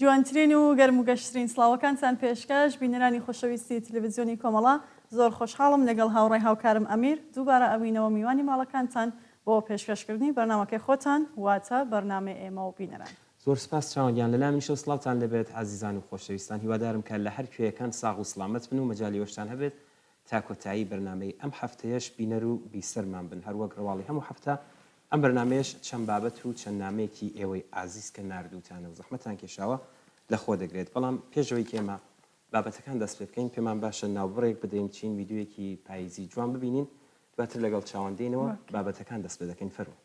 جوانترین و گەرم و گەشترین سڵاوەکانتان پێشکەش بینەرانی خۆشەویستی تلویزیۆنی کۆمەڵە زۆر خۆشحاڵم لەگەڵ هاوڕێ هاوکارم ئەمیر دووبارە ئەبینەوە میوانی ماڵەکانتان بۆ پێشکەشکردنی بەرنامەکەی خۆتان واتە بەرنامەی ئێمە و بینەران. زۆر سپاس چاوان گیان لەلای منیشەوە سڵاوتان لێبێت ئازیزان و خۆشەویستان هیوادارم کە لە هەر کوێیەکەن ساغ و سڵامەت بن و مەجالی ئەوەشتان هەبێت تا کۆتایی بەرنامەی ئەم هەفتەیەش بینەر و بیسەرمان بن هەروەک ڕەواڵی هەموو هەفتە ئەم بەرنامەیەش چەند بابەت و چەند نامەیەکی ئێوەی ئازیز کە ناردووتانە و زەحمەتتان کێشاوە لە خۆ دەگرێت بەڵام پێش ئەوەی کە ئێمە بابەتەکان دەست پێ بکەین پێمان باشە ناوبڕێک بدەین بچین ڤیدیۆیەکی پاییزی جوان ببینین دواتر لەگەڵ چاوان دێینەوە بابەتەکان دەست پێ دەکەین فەرموو.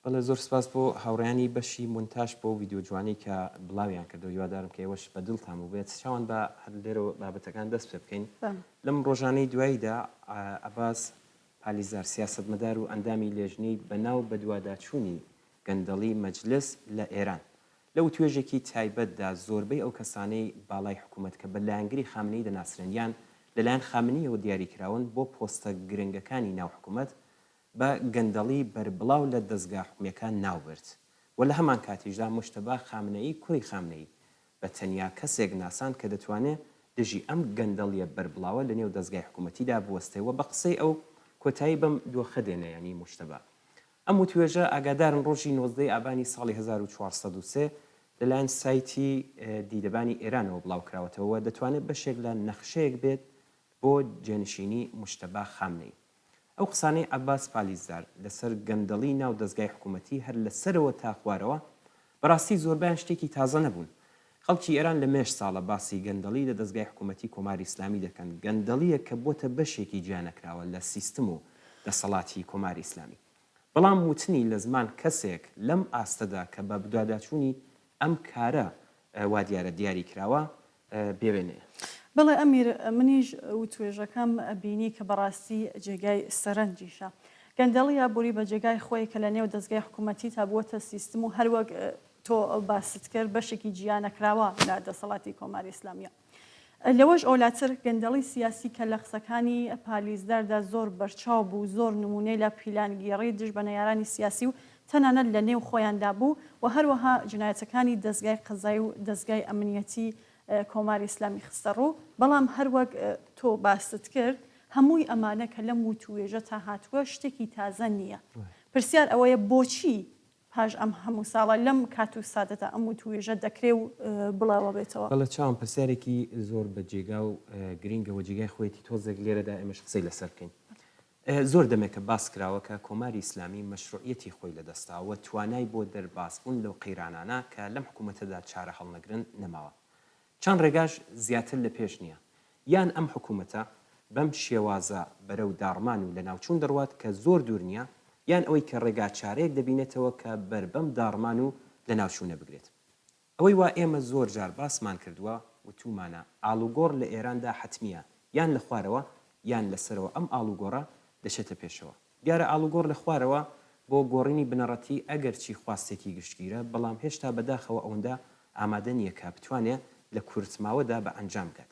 بەڵێ زۆر سپاس بۆ هاوڕێیانی بەشی مونتاژ بۆ ڤیدیۆ جوانەی کە بڵاویان کردەوە هیوادارم کە ئێوەش بە دڵتان بووبێت چاوان بە هەر لێرەوە بابەتەکان دەست پێ بکەین لەم ڕۆژانەی دواییدا عەباس پالیزار سیاسەتمەدار و ئەندامی لێژنەی بەناو بەدواداچوونی گەندەڵی مەجلس لە ئێران لە وتوێژێکی تایبەتدا زۆربەی ئەو کەسانەی باڵای حکوومەت کە بە لایەنگری خامنەیی دەناسرێن یان لەلایەن خامنییەوە دیاری کراون بۆ پۆستە گرنگەکانی ناو حکوومەت بە گەندەڵی بەربڵاو لە دەزگا حکومییەکان ناوبرد و لە هەمانکاتیشدا موجتەبا خامنەیی کوڕی خامنەیی بە تەنیا کەسێک ناساند کە دەتوانێ دژی ئەم گەندەڵییە بەربڵاوە لە نێو دەزگای حکوومەتیدا بوەستێ و بە قسەی ئەو کۆتایی بەم دۆخە دێنێ یانی موجتەبا ئەم وتوێژە ئاگادارن ڕۆژی 19 ی ئابانی ساڵی 1403 لەلایەن سایتی دیدەبانی ئێرانەوە بڵاوکراوەتەوە و دەتوانێت بەشێک لە نەخشەیەک بێت بۆ جێنشینی موجتەبا خامنەیی. ئەو قسانەی عەباس پالیزدار لەسەر گەندەڵی ناو دەزگای حکوومەتی هەر لە سەرەوە تا خوارەوە، بەڕاستی زۆربەیان شتێکی تازە نەبوون. خەڵکی ئێران لە مێژ ساڵە باسی گەندەڵی لە دەزگای حکوومەتی کۆماری ئیسلامی دەکەن، گەندەڵییەک کە بۆتە بەشێکی جیانەکراوە لە سیستم و دەسەڵاتی کۆماری ئیسلامی. بەڵام وتنی لە زمان کەسێک لەم ئاستەدا کە بە بدواداچوونی ئەم کارە وادیارە دیاری کراوە، بێ وێنەیە. بەڵێ ئەمیر، منیش وتوێژەکەم بینی کە بەڕاستی جێگای سەرنجیشە. گەندەڵی ئابووری بە جێگای خۆی کە لە نێو دەزگای حکوومەتی تا بووەتە سیستم و هەر وەک تۆ باست کرد بەشێکی جیانەکراوە لە دەسەڵاتی کۆماری ئیسلامییە. لەوەش ئەولاتر گەندەڵی سیاسی کە لە قسەکانی پالیزداردا زۆر بەرچاو بوو، زۆر نموونەی لە پیلانگێڕی دژ بە نەیارانی سیاسی و تەنانەت لە نێو خۆیاندا بوو و هەروەها جنایەتەکانی دەزگای قەزای و دەزگای ئەمنیەتی کۆماری ئیسلامی خستە ڕوو. بەڵام هەروەک تۆ باست کرد. هەمووی ئەمانە کە لەم وتووێژە تا هاتووە شتێکی تازە نییە. پرسیار ئەوەیە بۆچی پاش ئەم هەموو ساڵە لەم کات و ساتەدا ئەم وتووێژە دەکرێ و بڵاوەبێتەوە؟ بەڵێ چاوم پرسیارێکی زۆر بە جێگا و گرینگە و جێگای خۆیەتی تۆزێک لێرەدا ئێمەش قسەی لەسەر بکەین. زۆر دەمێکە باس کراوە کە کۆماری ئیسلامی مەشروعیەتی خۆی لەدەستدا و توانای بۆ دەربازبوون لەو قەیرانانە کە لەم حکوومەتەدا چارە هەڵنەگرن نەماوە. چەند ڕێگاش زیاتر لە پێش نییە. یان ئەم حکوومەتە بەم شێوازە بەرەو داڕمان و لەناوچوون دەڕوات کە زۆر دوور نییە، یان ئەوەی کە ڕێگاچارەیەک دەبینێتەوە کە بەر بەم داڕمان و لەناوچوونە بگرێت. ئەوەی وا ئێمە زۆر جار باسمان کردووە، وتوومانە ئاڵوگۆڕ لە ئێراندا حەتمییە، یان لە خوارەوە یان لە سەرەوە ئەم ئاڵوگۆڕە دەچێتە پێشەوە. دیارە ئاڵوگۆڕ لە خوارەوە بۆ گۆڕینی بنەڕەتی ئەگەرچی خواستێکی گشتگیرە، بەڵام هێشتا بەداخەوە ئەوەندە ئامادە نییە کە بتوانێ لە کورتماوەدا بە ئەنجام بگات.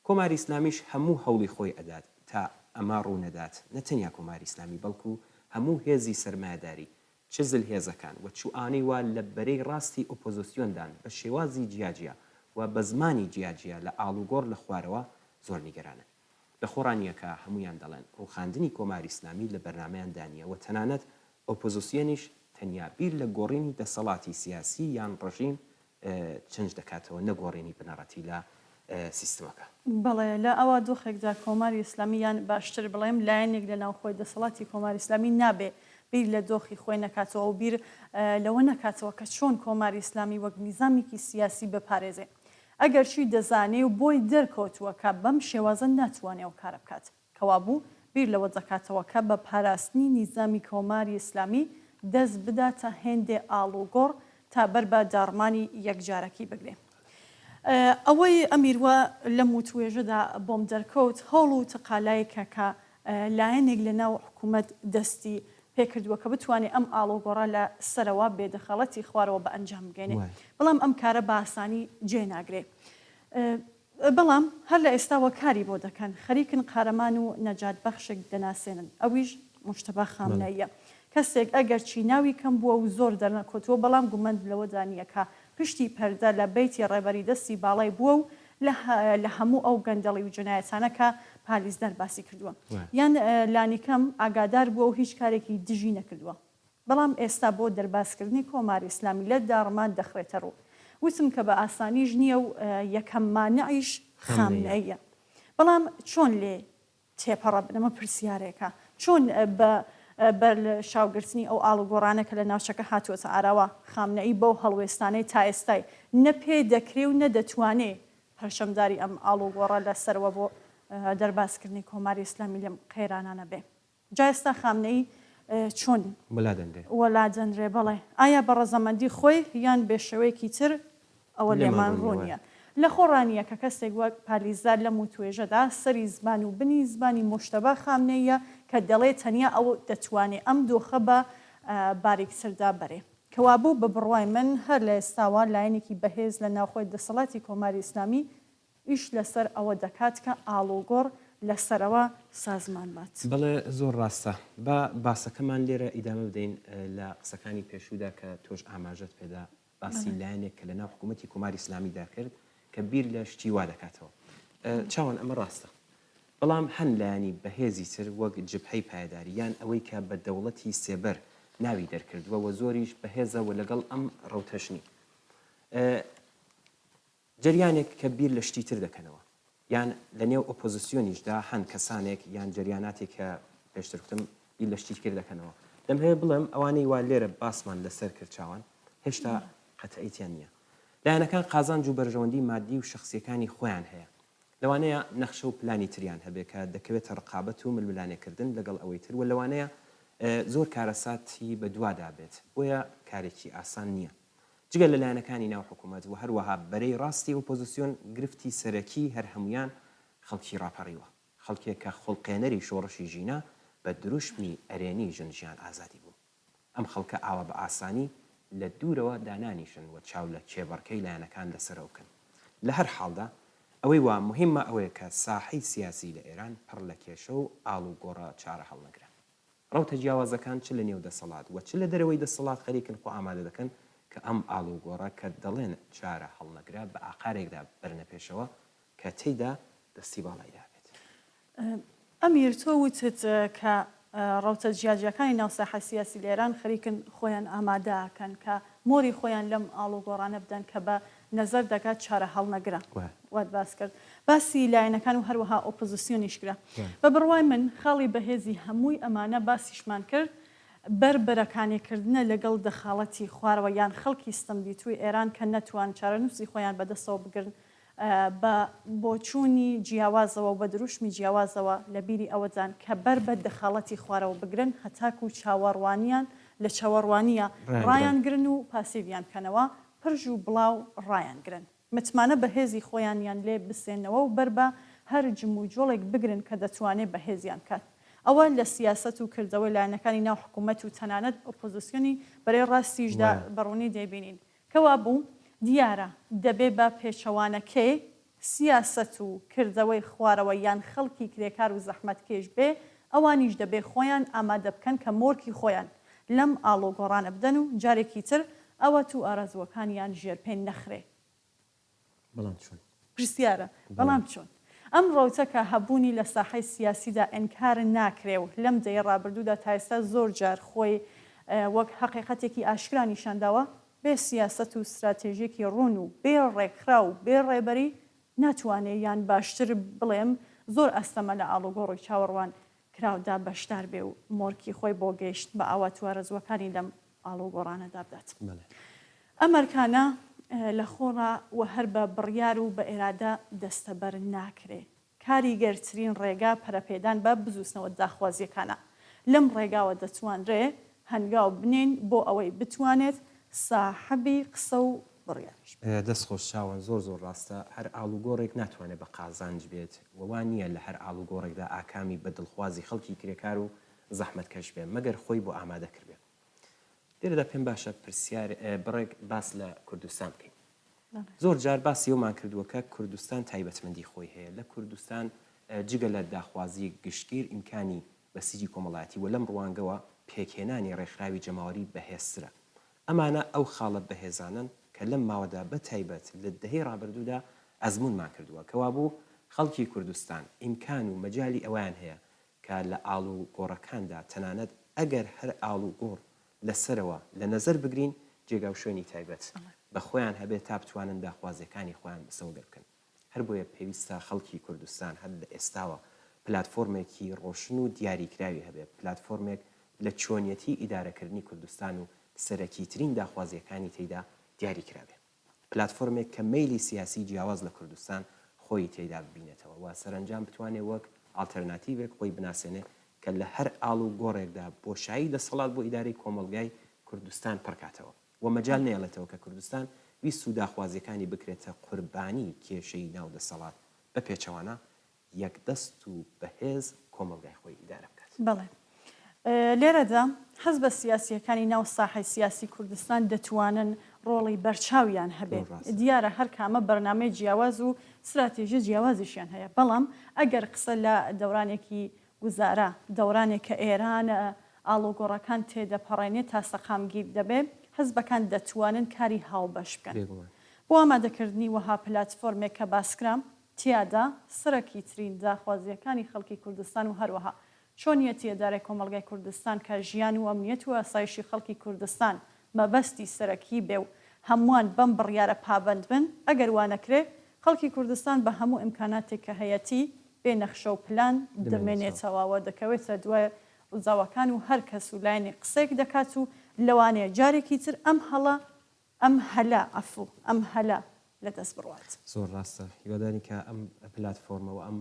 کۆماری ئیسلامیش هەموو هەوڵی خۆی ئەدات تا ئەمە ڕوو نەدات، نە تەنیا کۆماری ئیسلامی بەڵکوو هەموو هێزی سەرمایەداری، چ زلهێزەکان و چ ئانەی وا لە بەرەی ڕاستی ئۆپۆزۆسیۆندان بە شێوازی جیاجیا و بە زمانی جیاجیا لە ئاڵوگۆڕ لە خوارەوە زۆر نیگەرانن. لە خۆڕا نییە کە هەموویان دەڵێن ڕووخاندنی کۆماری ئیسلامی لە بەرنامەیاندا نییە و تەنانەت ئۆپۆزسیۆنیش تەنیا بیر لە گۆڕینی دەسەڵاتی سیاسی یان ڕژیم چنج دەکاتەوە نە گۆڕینی بنەڕەتی لە سیستمەکە. بەڵێ، لە ئاوا دۆخێکدا کۆماری ئیسلامی یان باشتر بڵێم لایەنێک لە ناوخۆی دەسەڵاتی کۆماری ئیسلامی نابێ بیر لە دۆخی خۆی نەکاتەوە و بیر لەوە نەکاتەوە کە چۆن کۆماری ئیسلامی وەک نیزامێکی سیاسی بپارێزێ. ئەگەرچی دەزانێ و بۆی دەرکەوتووە کە بەم شێوازە ناتوانێ ئەو کارە بکات. کەوابوو بیر لەوە دەکاتەوە کە بە پاراستنی نیزامی کۆماری ئیسلامی دەست بداتە هێندێ ئاڵوگۆڕ تا بەر بە داڕمانی یەکجارەکی بگرێ. ئەوەی ئەمیر وا لەم وتوێژەدا بۆم دەرکەوت هەوڵ و تەقالایەکە کە لایەنێک لە ناو حکوومەت دەستی پێکردووە کە بتوانێ ئەم ئاڵوگۆڕە لە سەرەوە بێ دەخاڵەتی خوارەوە بە ئەنجام بگەینێ. بەڵام ئەم کارە بە ئاسانی جێ ناگرێ. بەڵام هەر لە ئێستاوە کاری بۆ دەکەن، خەریکن قارەمان و نەجات بەخشێک دەناسێنن، ئەویش موجتەبا خامنەییە. کەسێک ئەگەرچی ناوی کەم بووە و زۆر دەرنەکەوتووە، بەڵام گومەند لەوەدا نییە کە پشتی پەردە لە بەیتی ڕێبەری دەستی باڵای بووە و لە هەموو ئەو گەندەڵی و جنایەتانە کە پالیزدار باسی کردووە یان لانیکەم ئاگادار بووە و هیچ کارێکی دژی نەکردووە. بەڵام ئێستا بۆ دەربازکردنی کۆماری ئیسلامی لە داڕمان دەخرێتە ڕوو. وتم کە بە ئاسانیش نییە و یەکەم مانعیش خامنەییە. بەڵام چۆن لێ تێپەڕە بن؟ ئەمە پرسیارێکە. چۆن بە بەر شاوگرتنی ئەو ئاڵوگۆڕانە کە لە ناوچەکە هاتووەتە ئاراوە، خامنەیی بەو هەڵوێستانەی تا ئێستای نە پێ دەکرێ و نە دەتوانێ پەرچەمداری ئەم ئاڵوگۆڕە لە سەرەوە بۆ دەربازکردنی کۆماری ئیسلامی لەم قەیرانانە بێ؟ جا ئێستا خامنەیی چۆن وەلا دەنرێ؟ وەلا دەنرێ بەڵێ. ئایا بە ڕەزامەندی خۆی یان بێ شێوەیەکی تر ئەوە لێمان لێمان ڕوون ڕوون نییە. نییە. لە خۆڕا نییە کە کەسێک وەک پالیزدار لەم وتوێژەدا سەری زبان و بنی زبانی موجتەبا خامنەییە کە دەڵێ تەنیا ئەو دەتوانێ ئەم دۆخە بە باریکتردا بەرێ. کەوابوو بە بڕوای من هەر لە ئێستاوە لایەنێکی بەهێز لە ناوخۆی دەسەڵاتی کۆماری ئیسلامی ئیش لەسەر ئەوە دەکات کە ئاڵوگۆڕ لە سەرەوە سازمان بات. بەڵێ زۆر ڕاستە. با باسەکەمان لێرە ئیدامە بدەین لە قسەکانی پێشوودا کە تۆش ئاماژەت پێدا باسی لایەنێک کە لە ناو حکوومەتی کۆماری ئیسلامیدا کرد کە بیر لە شتی وا دەکاتەوە. چاوان ئەمە ڕاستە. بەڵام هەن لایەنی بەهێزی تر وەک جبهەی پایەداری یان ئەوەی کە بە دەوڵەتی سێبەر ناوی دەرکردووە و زۆریش بەهێزە و لەگەڵ ئەم ڕەوتەش نین. جەریانێک کە بیر لە شتی تر دەکەنەوە یان لە نێو ئۆپۆزسیۆنیشدا هەن کەسانێک یان جەریاناتێک کە پێشتر گوتم بیر لە شتی تر دەکەنەوە. دەمهەوێ بڵێم ئەوانەی وا لێرە باسمان لە سەر کرد چاوان هێشتا قەتعیتیان نییە. لایەنەکان قازانج و بەرژەوەندی مادی و شەخسییەکانی خۆیان هەیە. لەوانەیە نەخشە و پلانی تریان هەبێ کە دەکەوێتە ڕقابەت و ململانێ کردن لەگەڵ ئەوەی تر و لەوانەیە زۆر کارەساتی بە دوادا بێت. بۆیە کارێکی ئاسان نییە. جگە لە لایەنەکانی ناو حکوومەت و هەروەها بەرەی ڕاستی ئۆپۆزسیۆن، گرفتی سەرەکیی هەر هەموویان خەڵکی ڕاپەڕیوە. خەڵکێک کە خوڵقێنەری شۆڕشی ژینا بە دروشمی ئەرێنی ژن ژیان ئازادی بوون. ئەم خەڵکە ئاوا بە ئاسانی لە دوورەوە دانانیشن و چاو لە کێبەڕکێی لایەنەکان لە سەرەوە بکەن. لە هەر حاڵدا ئەوەی وا موهیممە ئەوەیە کە ساحەی سیاسی لە ئێران پڕ لە کێشە و ئاڵوگۆڕە چارەهەڵنەگرە. ڕەوتە جیاوازەکان چ لە نێو دەسەڵات و چ لە دەرەوەی دەسەڵات خەریکن خۆ ئامادە دەکەن کە ئەم ئاڵوگۆڕە کە دەڵێن چارە هەڵنەگرە بە ئاقارێکدا بەرنە پێشەوە کە تێیدا دەستی باڵای دابێت. ئەمیر تۆ وتت کە ڕەوتە جیاجیاکانی ناو ساحە سیاسی لە ئێران خەریکن خۆیان ئامادە ئەکەن کە مۆری خۆیان لەم ئاڵوگۆڕانە بدەن کە بە نەزەر دەگات چارە هەڵنەگرە. وات باس کرد. باسی لایەنەکان و هەروەها ئۆپۆزسیۆنیش کرا. بە بڕوای من خاڵی بەهێزی هەمووی ئەمانە باسیشمان کرد بەر بەرەکانێ کردنە لەگەڵ دەخاڵەتی خوارەوە یان خەڵکی ستەمدیتووی ئێران کە نەتوان چارەنووسی خۆیان بەدەستەوە بگرن بە بۆچوونی جیاوازەوە و بە دروشمی جیاوازەوە لە بیری ئەوەدان کە بەر بە دەخاڵەتی خوارەوە بگرن هەتاکوو چاوەڕوانیان لە چاوەڕوانییە ڕایانگرن و پاسیڤیان بکەنەوە پرژ و بڵاو ڕایانگرن. متمانە بە هێزی خۆیانیان لێ بسێننەوە و بەر بە هەر جموجۆڵێک بگرن کە دەتوانێ بەهێزیان بکات. ئەوە لە سیاسەت و کردەوەی لایەنەکانی ناو حکوومەت و تەنانەت ئۆپۆزسیۆنی بەرەی ڕاستیشدا بە ڕوونی دەیبینین. کەوابوو دیارە دەبێ بە پێچەوانەکەی سیاسەت و کردەوەی خوارەوە یان خەڵکی کرێکار و زەحمەتکێش بێ، ئەوانیش دەبێ خۆیان ئامادە بکەن کە مۆرکی خۆیان لەم ئاڵۆگۆڕانە بدەن و جارێکی تر ئاوات و ئارەزووەکانیان ژێرپێ نەخرێ. بەڵام چۆن؟ پرسیارە، بەڵام چۆن؟ ئەم ڕەوتە کە هەبوونی لە ساحەی سیاسیدا ئینکار ناکرێ و لەم دەیە ڕابردوودا تا ئێستا زۆر جار خۆی وەک هەقیقەتێکی ئاشکرا نیشان داوە، بێ سیاسەت و ستراتێژیەکی ڕوون و بێ ڕێکخراو و بێ ڕێبەری ناتوانێ یان باشتر بڵێم زۆر ئەستەمە لە ئاڵوگۆڕی چاوەڕوان کراودا بەشدار بێ و مۆرکی خۆی بۆ گەیشتن بە ئاوات و ئارەزووەکانی لەم ئاڵوگۆڕانەدا بدات. ئەم ئەرکانە لە خۆڕا و هەر بە بڕیار و بە ئێرادە دەستەبەر ناکرێ. کاریگەرترین ڕێگا پەرەپێدان بە بزووتنەوە داخوازییەکانە. لەم ڕێگاوە دەتوانرێ هەنگاو بنێین بۆ ئەوەی بتوانێت ساحەبی قسە و بڕیاریش بێت. دەست خۆش چاوان زۆر زۆر ڕاستە هەر ئاڵوگۆڕێک ناتوانێت بە قازانج بێت و وا نییە لە هەر ئاڵوگۆڕێکدا ئاکامی بە دڵخوازی خەڵکی کرێکار و زەحمەتکەش بێ مەگەر خۆی بۆ ئامادە کردبێ. لێرەدا پێم باشە پرسیار بڕێک باس لە کوردستان بکەین. زۆر جار باسی ئەومان کردووە کە کوردستان تایبەتمەندی خۆی هەیە، لە کوردستان جگە لە داخوازی گشتگیر ئیمکانی بەسیجی کۆمەڵایەتی و لەم ڕوانگەوە پێکهێنانی ڕێکخراوی جەماوەری بەهێزترە. ئەمانە ئەو خاڵە بەهێزانەن کە لەم ماوەدا بە تایبەت لە دەهەی ڕابردوودا ئەزموونمان کردووە. کەوابوو خەڵکی کوردستان ئیمکان و مەجالی ئەوەیان هەیە کە لە ئاڵوگۆڕەکاندا تەنانەت ئەگەر هەر ئاڵوگۆڕ لە سەرەوە لە نەزەر بگرین جێگا و شوێنی تایبەت بە خۆیان هەبێت تا بتوانن داخوازیەکانی خۆیان مسۆگەر بکەن. هەر بۆیە پێویستە خەڵکی کوردستان هەر لە ئێستاوە پلاتفۆرمێکی ڕۆشن و دیاریکراوی هەبێ، پلاتفۆرمێک لە چۆنیەتی ئیدارەکردنی کوردستان و سەرەکیترین داخوازیەکانی تێیدا دیاری کرابێ. پلاتفۆرمێک کە مەیلی سیاسی جیاواز لە کوردستان خۆیی تێیدا ببینێتەوە و سەرەنجام بتوانێ وەک ئاڵتەرناتیڤێک خۆی بناسێنێ کە لە هەر ئاڵوگۆڕێکدا بۆشایی دەسەڵات بۆ ئیدارەی کۆمەڵگای کوردستان پڕکاتەوە و مەجال نەیەڵێتەوە کە کوردستان ویست و داخوازیەکانی بکرێتە قوربانی کێشەی ناو دەسەڵات بە پێچەوانە یەکدەست و بەهێز کۆمەڵگای خۆی ئیدارە بکات. بەڵێ. لێرەدا حزبە سیاسییەکانی ناو ساحەی سیاسی کوردستان دەتوانن ڕۆڵی بەرچاویان هەبێ. دیارە هەر کامە بەرنامەی جیاواز و ستراتیژی جیاوازیشیان هەیە. بەڵام ئەگەر قسە لە دەورانێکی گوزارە، دەورانێک کە ئێران ئاڵوگۆڕەکان تێدەپەڕێنێ تا سەقامگیر دەبێ، حزبەکان دەتوانن کاری هاوبەش بکەن. بۆ ئامادەکردنی وەها پلاتفۆرمێک کە باسکرا، تیادا سەرەکیترین داخوازییەکانی خەڵکی کوردستان و هەروەها چۆنیەتی ئیدارەی کۆمەڵگای کوردستان کە ژیان و ئەمنیەت و ئاسایشی خەڵکی کوردستان مەبەستی سەرەکی بێ و هەمووان بەم بڕیارە پابەند بن، ئەگەر وا نەکرێ خەڵکی کوردستان بە هەموو ئیمکاناتێک کە هەیەتی بێ نەخشە و پلان دەمێنێتەوە و دەکەوێتە دوای ڕووداوەکان و هەر کەس و لایەنێک قسەیەک دەکات و لەوانەیە جارێکی تر ئەم هەڵە ئەم هەلە، عەفو، ئەم هەلە لە دەست بڕوات. زۆر ڕاستە هیوادارین کە ئەم پلاتفۆرمە و ئەم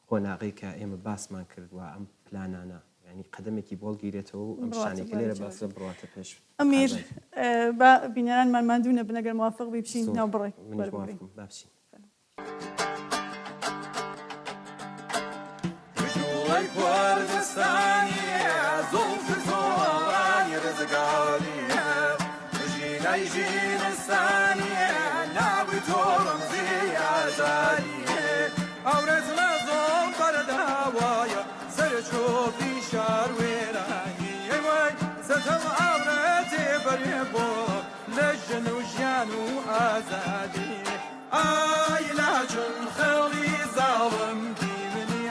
قۆناغەی کە ئێمە باسمان کرد و ئەم پلانانە یانی قەدەمێکی بۆ هەڵگیرێتەوە و ئەم شتانەی کە لێرە باس بڕواتە پێش. ئەمیر با بینەرانمان ماندوو نەبن ئەگەر موافق بی بچین ناو بڕێک منیش موافقم با بچین. ئای لاچن خێڵی زاڵم دیمنی.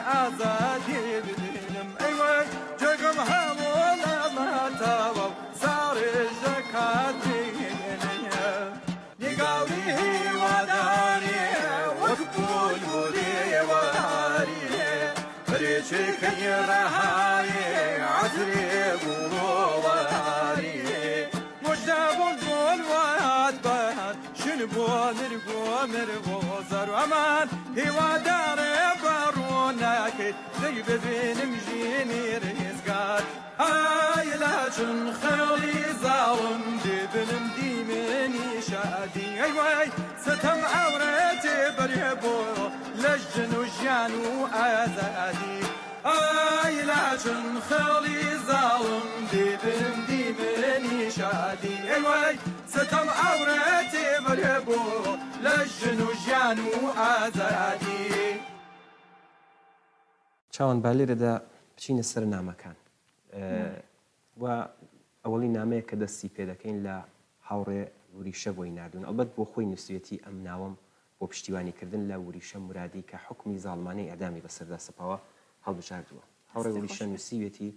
ژن بۆ نر بۆ مر بۆ زارو ئەمان هیوادارێ بە ڕووناکەی دەی ببینم ژینی ڕزگار ئای لاچن خێڵی زاڵم دبنم دیمەنی شادی ئەی وای ستەم عەورەتێ بەرێ بۆ لە ژن و ژیان و ئازادی ئای لاچن خێڵی زاڵم دبنم دیمەنی شادی ئەی وای ستەم عەورەتێ بەرێ بۆ لە ژن و ژیان و ئازادی. چاوان با لێرەدا بچینە سەر نامەکان و ئەوەڵی نامەیە کە دەستی پێ دەکەین لە هاوڕێ وریشە بۆی ناردوون ئەڵبەت بۆ خۆی نووسیویەتی ئەم ناوەم بۆ پشتیوانی کردن لە وریشە مورادی کە حوکمی زاڵمانەی ئێعدامی بەسەردا سەپاوە هەڵبژاردووە. هاوڕێ وریشە نووسیویەتی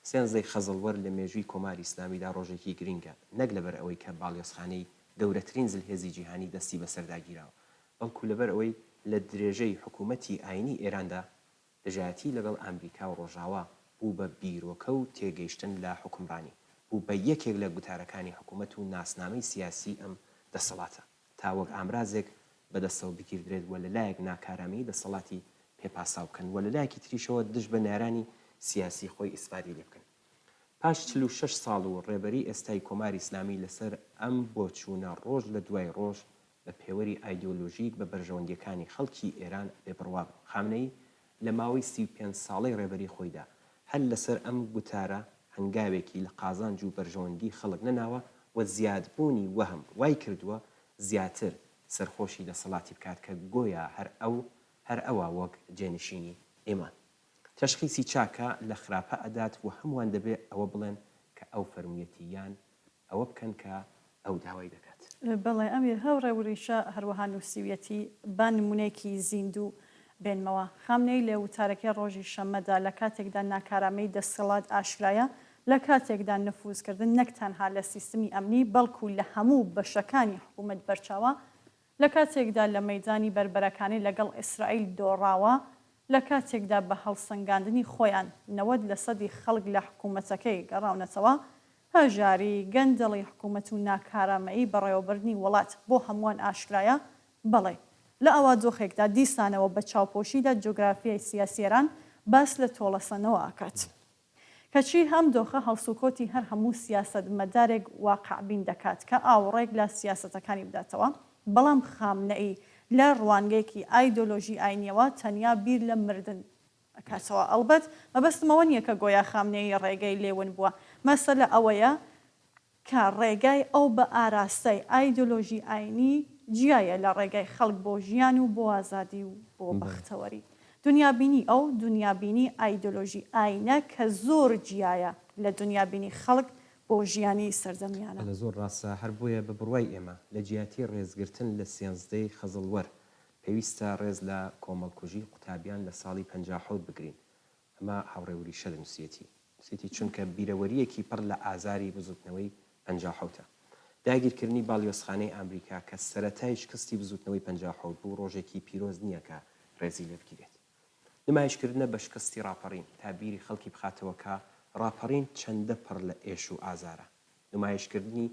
سێنزدەی خەزەڵوەر لە مێژووی کۆماری ئیسلامیدا ڕۆژێکی گرینگە نەک لەبەر ئەوەی کە باڵیۆزخانەی گەورەترین زلهێزی جیهانی دەستی بەسەردا گیراوە بەڵکو لەبەر ئەوەی لە درێژەی حکوومەتی ئایینی ئێراندا دژایەتی لەگەڵ ئامریکا و ڕۆژاوا بوو بە بیرۆکە و تێگەیشتن لە حوکمڕانی، بوو بە یەکێک لە گوتارەکانی حکوومەت و ناسنامەی سیاسیی ئەم دەسەڵاتە تا وەک ئامرازێک بە دەستەوە بگیردرێت و لە لایەک ناکارامەیی دەسەڵاتی پێ پاساو بکەن و لە لایەکی تریشەوە دژ بە نەیارانی سیاسی خۆی ئیسفادەی لێ بکەن. پاش 46 ساڵ و ڕێبەری ئێستای کۆماری ئیسلامی لەسەر ئەم بۆچوونە ڕۆژ لە دوای ڕۆژ بە پێوەری ئایدیۆلۆژیک بە بەرژەوەندییەکانی خەڵکی ئێران بێ بڕوا بن. خامنەیی لە ماوەی 35 ساڵەی ڕێبەری خۆیدا هەر لەسەر ئەم گوتارە هەنگاوێکی لە قازانج و بەرژەوەندی خەڵک نەناوە و زیادبوونی وەهم وای کردووە زیاتر سەرخۆشی دەسەڵاتی بکات کە گۆیا هەر ئەو هەر ئەوە وەک جێنشینی ئیمان تەشخیسی چاکە لە خراپە ئەدات و هەمووان دەبێ ئەوە بڵێن کە ئەو فەرموویەتی یان ئەوە بکەن کە ئەو داوای دەکات. بەڵێ ئەمیر هاوڕێ وریشە هەروەها نووسیویەتی، با نموونەیەکی زیندوو بێنمەوە. خامنەیی لە وتارەکەی ڕۆژی شەممەدا لە کاتێکدا ناکارامەیی دەسەڵات ئاشکرایە، لە کاتێکدا نفوزکردن نەک تەنها لە سیستمی ئەمنی بەڵکو لە هەموو بەشەکانی حکوومەت بەرچاوە، لە کاتێکدا لە مەیدانی بەربەرەکانی لەگەڵ ئیسرائیل دۆڕاوە، لە کاتێکدا بە هەڵسەنگاندنی خۆیان 90 لەسەدی خەڵک لە حکوومەتەکەی گەڕاونەتەوە، هەژاری، گەندەڵی حکوومەت و ناکارامەیی بەڕێوەبردنی وڵات بۆ هەمووان ئاشکرایە، بەڵێ، لە ئاوا دۆخێکدا دیسانەوە بە چاوپۆشی لە جوگرافیای سیاسی ئێران باس لە تۆڵەسەندنەوە ئەکات. کەچی ئەم دۆخە هەڵسوکەوتی هەر هەموو سیاسەتمەدارێک واقعبین دەکات کە ئاوڕێک لە سیاسەتەکانی بداتەوە، بەڵام خامنەئی لە ڕوانگەیەکی ئایدۆلۆژی ئاینیەوە تەنیا بیر لە مردن ئەکاتەوە. ئەڵبەت مەبەستم ئەوە نییە کە گۆیا خامنەیی ڕێگەی لێ ون بووە، مەسەلە ئەوەیە کە ڕێگای ئەو بە ئاراستەی ئایدۆلۆژی ئاینی جیایە لە ڕێگای خەڵک بۆ ژیان و بۆ ئازادی و بۆ بەختەوەری. دونیابینی ئەو، دونیابینی ئایدۆلۆژی ئاینە کە زۆر جیایە لە دونیابینی خەڵک بۆ ژیانی سەردەمیانە. بەڵێ زۆر ڕاستە، هەر بۆیە بە بڕوای ئێمە لە جیاتی ڕێزگرتن لە سێنزدەی خەزڵوەر، پێویستە ڕێز لە کۆمەڵکوژی قوتابیان لە ساڵی 57 بگرین. ئەمە هاوڕێ وریشە دەنووسیەتی. نووسیەتی چونکە بیرەوەرییەکی پڕ لە ئازاری بزووتنەوەی پەنجاوحەوتە. داگیرکردنی باڵیۆزخانەی ئامریکا کە سەرەتای شکستی بزووتنەوەی 57 بوو ڕۆژێکی پیرۆز نییە کە ڕێزی لێ بگیرێت. نمایشکردنە بە شکستی ڕاپەڕین تا بیری خەڵکی بخاتەوە کە ڕاپەڕین چەندە پڕ لە ئێش و ئازارە. نمایشکردنی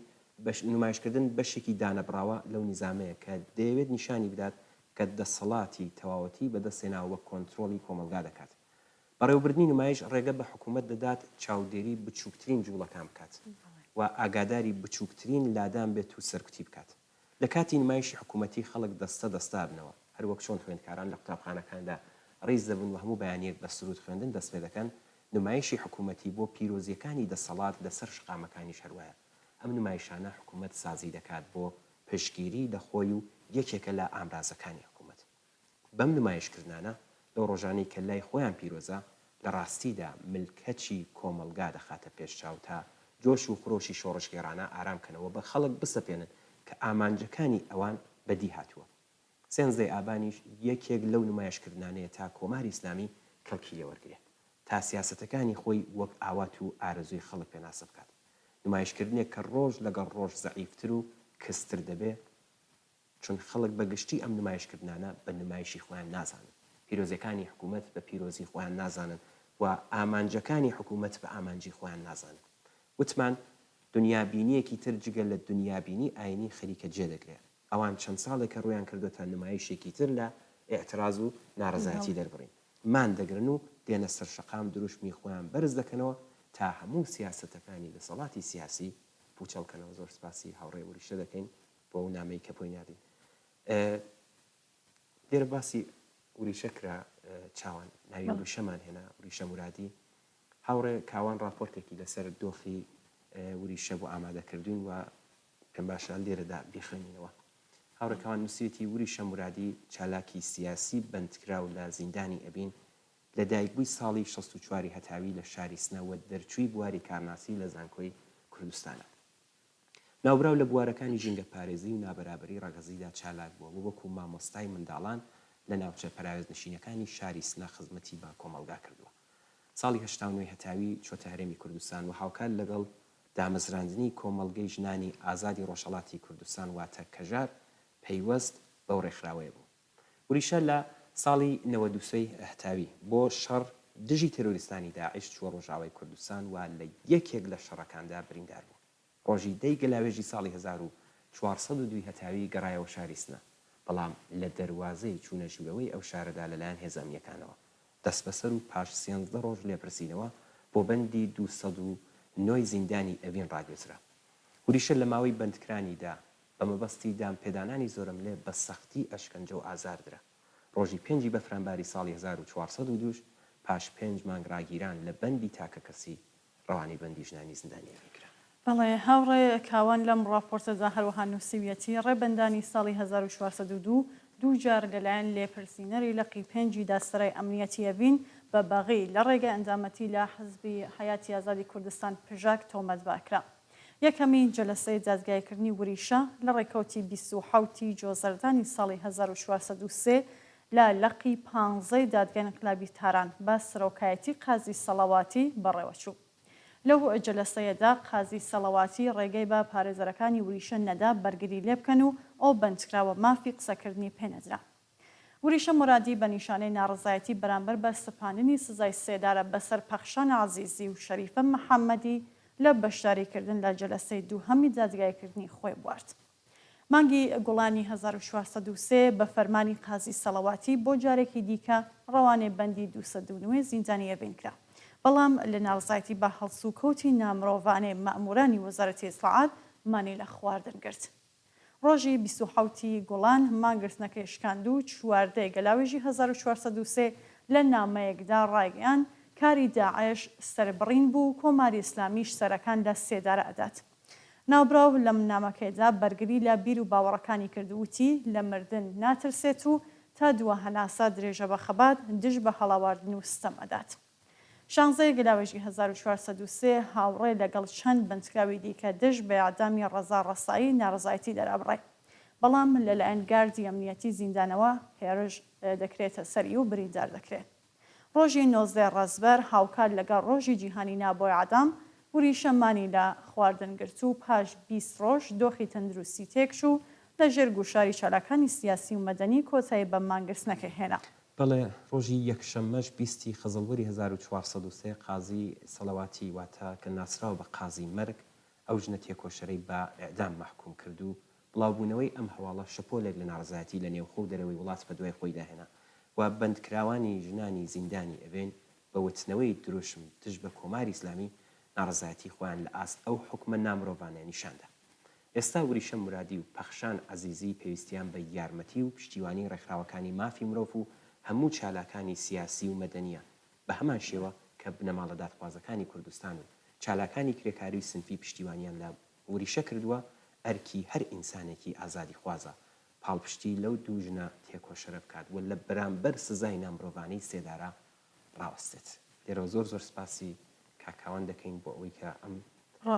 بەش نمایشکردن بەشێکی دانەبڕاوە لەو نیزامەیە کە دەیەوێت نیشانی بدات کە دەسەڵاتی تەواوەتی بەدەستهێناوە و کۆنترۆڵی کۆمەڵگا دەکات. بەڕێوەبردنی نمایش ڕێگە بە حکوومەت دەدات چاودێری بچووکترین جووڵەکان بکات و ئاگاداری بچووکترین لادان بێت و سەرکوتی بکات. لە کاتی نمایشی حکوومەتی خەڵک دەستە دەستە ئەبنەوە، هەر وەک چۆن خوێندکاران لە قوتابخانەکاندا ڕیز دەبن و هەموو بەیانییەک بە سروود خوێندن دەست پێ دەکەن، نمایشی حکوومەتی بۆ پیرۆزییەکانی دەسەڵات لە سەر شقامەکانیش هەر وایە. ئەم نمایشانە حکوومەت سازی دەکات بۆ پشتگیری لە خۆی و یەکێکە لە ئامرازەکانی حکوومەت. بەم نمایشکردنانە لەو ڕۆژانەی کە لای خۆیان پیرۆزە، لە ڕاستیدا ملکەچی کۆمەڵگا دەخاتە پێش چاو تا جۆش و خرۆشی شۆڕشگێڕانە ئارام کەنەوە بە خەڵک بسەپێنن کە ئامانجەکانی ئەوان بەدی هاتووە. سێنزدەی ئابانیش یەکێک لەو نمایشکردنانەیە تا کۆماری ئیسلامی کەڵکی لێ وەرگرێ تا سیاسەتەکانی خۆی وەک ئاوات و ئارەزووی خەڵک پێناسە بکات. نمایشکردنێک کە ڕۆژ لەگەڵ ڕۆژ زەعیفتر و کزتر دەبێ، چون خەڵک بە گشتی ئەم نمایشکردنانە بە نمایشی خۆیان نازانن، پیرۆزیەکانی حکوومەت بە پیرۆزی خۆیان نازانن و ئامانجەکانی حکوومەت بە ئامانجی خۆیان نازانن. وتمان دنیابینیەکی تر جگە لە دنیابینی ئاینی خەریکە جێ دەگرێ. ئەوان چەند ساڵێکە ڕوویان کردۆتە نمایشێکی تر لە ئیعتراز و ناڕەزایەتی دەربڕین. مان دەگرن و دێنە سەر شەقام دروشمی خۆیان بەرز دەکەنەوە تا هەموو سیاسەتەکانی دەسەڵاتی سیاسی پوچەڵ کەنەوە. زۆر سپاسی هاوڕێ وریشە دەکەین بۆ ئەو نامەی کە بۆی ناردین. لێرە باسی وریشە کرا چاوان ناوی وریشەمان هێنا وریشە مورادی هاوڕێ کاوان ڕاپۆرتێکی لەسەر دۆخی وریشە بۆ ئامادە کردوین و پێم باشە لێرەدا بیخوێنینەوە. هاوڕێ کاوان نووسیویەتی وریشە مورادی چالاکی سیاسی بەندکراو لە زیندانی ئەڤین لە دایکبووی ساڵی 64 ی هەتاوی لە شاری سنە و دەرچووی بواری کارناسی لە زانکۆی کوردستانە. ناوبراو لە بوارەکانی ژینگەپارێزی و نابەرابەری ڕەگەزیدا چالاک بووە و وەکوو مامۆستای منداڵان لە ناوچە پەراوێزنشینەکانی شاری سنە خزمەتی بە کۆمەڵگا کردووە. ساڵی 89 ی هەتاوی چۆتە هەرێمی کوردستان و هاوکات لەگەڵ دامەزراندنی کۆمەڵگەی ژنانی ئازادی ڕۆژهەڵاتی کوردستان واتە کەژار پەیوەست بەو ڕێکخراوەیە بوو. وریشە لە ساڵی 93 ی هەتاوی بۆ شەڕ دژی تێرۆریستانی داعش چووە ڕۆژاوای کوردستان و لە یەکێک لە شەڕەکاندا بریندار بوو. ڕۆژی دە ی گەلاوێژی ساڵی 1402 ی هەتاوی گەڕایەوە شاری سنە، بەڵام لە دەروازەی چوونە ژوورەوەی ئەو شارەدا لەلایەن هێزە ئەمنییەکانەوە دەستبەسەر و پاش سێنزدە ڕۆژ لێپرسینەوە بۆ بەندی 209 ی زیندانی ئەڤین ڕاگوێزرا. وریشە لە ماوەی بەندکرانیدا بە مەبەستی دانپێدانانی زۆرەملێ بە سەختی ئەشکەنجە و ئازار درا. ڕۆژی پێنجی بەفرانباری ساڵی 1402 پاش پێنج مانگ ڕاگیران لە بەندی تاکەکەسی ڕەوانەی بەندی ژنانی زیندانی ئەڤین کرا. بەڵێ، هاوڕێ کاوان لەم ڕاپۆرتەدا هەروەها نووسیویەتی، ڕێبەندانی ساڵی 1402 دوو جار لەلایەن لێپرسینەری لقی پێنجی دادسەرای ئەمنیەتی ئەڤین بە بەغی لە ڕێگای ئەندامەتی لە حزبی حەیاتی ئازادی کوردستان پژاک تۆمەتبار کرا. یەکەمین جەلەسەی دادگایکردنی وریشە لە ڕێکەوتی 27 ی جۆزەردانی ساڵی 1403 لە لقی پانزەی دادگای ئینقلابی تاران بە سەرۆکایەتی قازی سەڵەواتی بەڕێوەچوو. لەو جەلەسەیەدا قازی سەڵەواتی ڕێگەی بە پارێزەرەکانی وریشە نەدا بەرگری لێبکەن و ئەو بەندکراوە مافی قسەکردنی پێنەدرا. وریشە مورادی بە نیشانەی ناڕەزایەتی بەرامبەر بە سەپاندنی سزای سێدارە بەسەر پەخشان عەزیزی و شەریفە محەمەدی لە بەشداریکردن لە جەلەسەی دووهەمی دادگایکردنی خۆی بوارد. مانگی گوڵانی 1403 بە فەرمانی قازی سەڵەواتی بۆ جارێکی دیکە ڕەوانەی بەندی 209 زیندانی ئێڤین کرا. بەڵام لە ناڕەزایەتی بە هەڵسوکەوتی نامرۆڤانەی مەئموورانی وەزارەتی ئیتڵاعات مانی لە خواردن گرت. ڕۆژی 27 ی گوڵان مانگرتنەکەی شکاند و 14 ی گەلاوێژی 1403 لە نامەیەکدا ڕایگەیاند کاری داعش سەربڕین بوو و کۆماری ئیسلامیش سەرەکان لە سێدارە ئەدات. ناوبراو لەم نامەکەیدا بەرگری لە بیر و باوەڕەکانی کرد و وتی لە مردن ناترسێت و تا دوا هەناسە درێژە بە خەبات دژ بە هەڵاواردن و ستەم ئەدات. شانزەی گەلاوێژی 1403 هاوڕێ لەگەڵ چەند بەندکراوی دیکە دژ بە ئێعدامی ڕەزا ڕەسایی ناڕەزایەتی دەرئەبڕێ بەڵام لەلایەن گاردی ئەمنیەتی زیندانەوە هێرش دەکرێتە سەری و بریندار دەکرێ. ڕۆژی 19 ڕەزبەر هاوکات لەگەڵ ڕۆژی جیهانی نا بۆ ئێعدام، وریشە مانی لە خواردن گرت و پاش 20 ڕۆژ دۆخی تەندروستی تێکچوو و لە ژێر گوشاری چالاکانی سیاسی و مەدەنی کۆتایی بە مانگرتنەکەی هێنا. بەڵێ، ڕۆژی یەکشەممەش 20 ی خەزەڵوەری 1403 قازی سەڵەواتی واتە کە ناسراوە بە قازی مەرگ ئەو ژنە تێکۆشەرەی بە ئێعدام مەحکووم کرد و بڵاوبوونەوەی ئەم هەواڵە شەپۆلێک لە ناڕەزایەتی لە نێوخۆ و دەرەوەی وڵات بەدوای خۆیدا هێنا و بەندکراوانی ژنانی زیندانی ئەڤین بە وتنەوەی دروشم دژ بە کۆماری ئیسلامی ناڕەزایەتی خۆیان لە ئاست ئەو حوکمە نامرۆڤانەیە نیشان دا. ئێستا وریشە مورادی و پەخشان عەزیزی پێویستیان بە یارمەتی و پشتیوانی ڕێکخراوەکانی مافی مرۆڤ و هەموو چالاکانی سیاسی و مەدەنییە بە هەمان شێوە کە بنەماڵە دادخوازەکانی کوردستان و چالاکانی کرێکاری و سنفی پشتیوانیان لە وریشە کردووە، ئەرکی هەر ئینسانێکی ئازادیخوازە پاڵپشتی لەو دوو ژنە تێکۆشەرە بکات و لە بەرامبەر سزای نامرۆڤانەی سێدارە ڕاوەستێت. لێرەوە زۆر زۆر سپاسی کاک کاوان دەکەین بۆ ئەوەی کە ئەم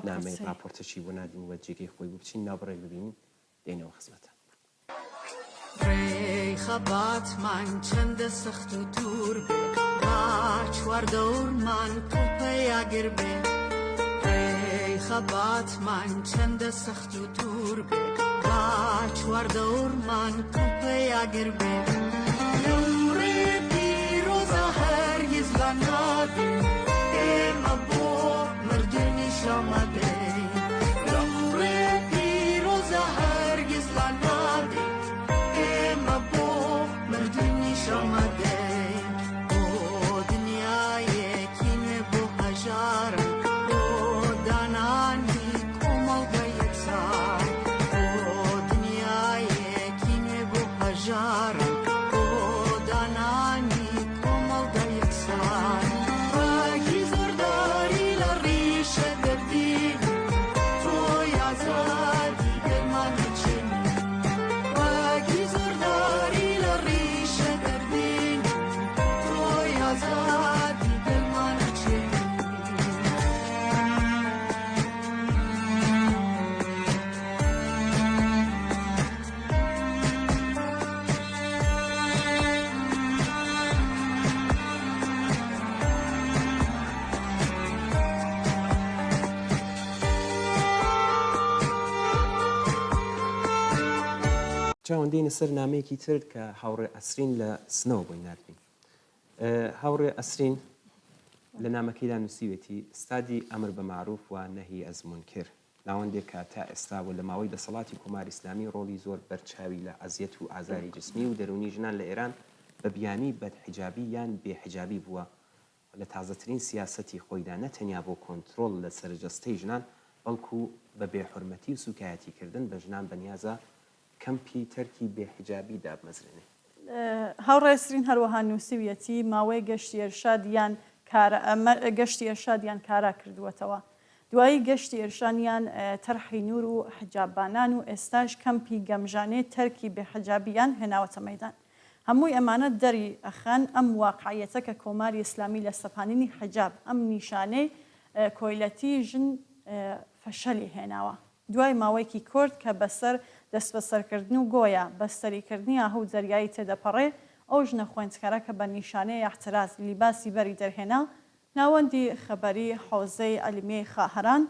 نامەی ڕاپۆرتەشی بۆ ناردین و جێگەی خۆی بوو. بچین ناوبڕێک ببینین دێینەوە خزمەتان. ڕێی خەباتمان چەندە سەخت و دوور بێ، با چواردەورمان کڵپەی ئاگر بێ. ڕێی خەباتمان چەندە سەخت و دوور بێ، با چواردەورمان کڵپەی ئاگر بێ. لەو ڕێ پیرۆزە هەرگیز لا نابین، ئێمە بۆ مردنیش ئامادەین. لەو ڕێ پیرۆزە هەرگیز لا نابین. چاوان دێینە سەر نامەیەکی تر کە هاوڕێ ئەسرین لە سنەوە بۆی ناردبین. هاوڕێ ئەسرین لە نامەکەیدا نووسیوێتی، ستادی ئەمر بە مەعروف و نەهی از مونکر، ناوەندێک کە تا ئێستا و لە ماوەی دەسەڵاتی کۆماری ئیسلامی ڕۆڵی زۆر بەرچاوی لە ئەزیەت و ئازاری جسمی و دەروونی ژنان لە ئێران بە بیانووی بەدحیجابی یان بێ حیجابی بووە و لە تازەترین سیاسەتی خۆیدا نە تەنیا بۆ کۆنترۆڵ لە سەر جەستەی ژنان بەڵکوو بە بێ حورمەتی و سووکایەتی کردن بە ژنان بەنیازە کەمپی تەرکی بێ حیجابی دابمەزرێنێ. هاوڕێ سرین هەروەها نووسیویەتی، ماوەیەک گەشتی ئێرشاد یان کارا گەشتی ئێرشاد یان کارا کردووەتەوە. دوایی گەشتی ئێرشانیان تەرحی نوور و حجاببانان و ئێستاش کەمپی گەمژانەی تەرکی بێ حجابیان هێناوەتە مەیدان. هەمووی ئەمانە دەری ئەخەن ئەم واقعیەتە کە کۆماری ئیسلامی لە سەپانینی حجاب ئەم نیشانەی کۆیلەتی ژن فەشەلی هێناوە. دوای ماوەیەکی کورت کە بەسەر دەستبەسەرکردن و گۆیا بەستەریکردنی ئاهوو دەریایی تێدەپەڕێ، ئەو ژنە خوێندکارە کە بە نیشانەی ئیعتراز لیباسی بەری دەرهێنا، ناوەندی خەبەری حەوزەی عیلمیەی خاهەران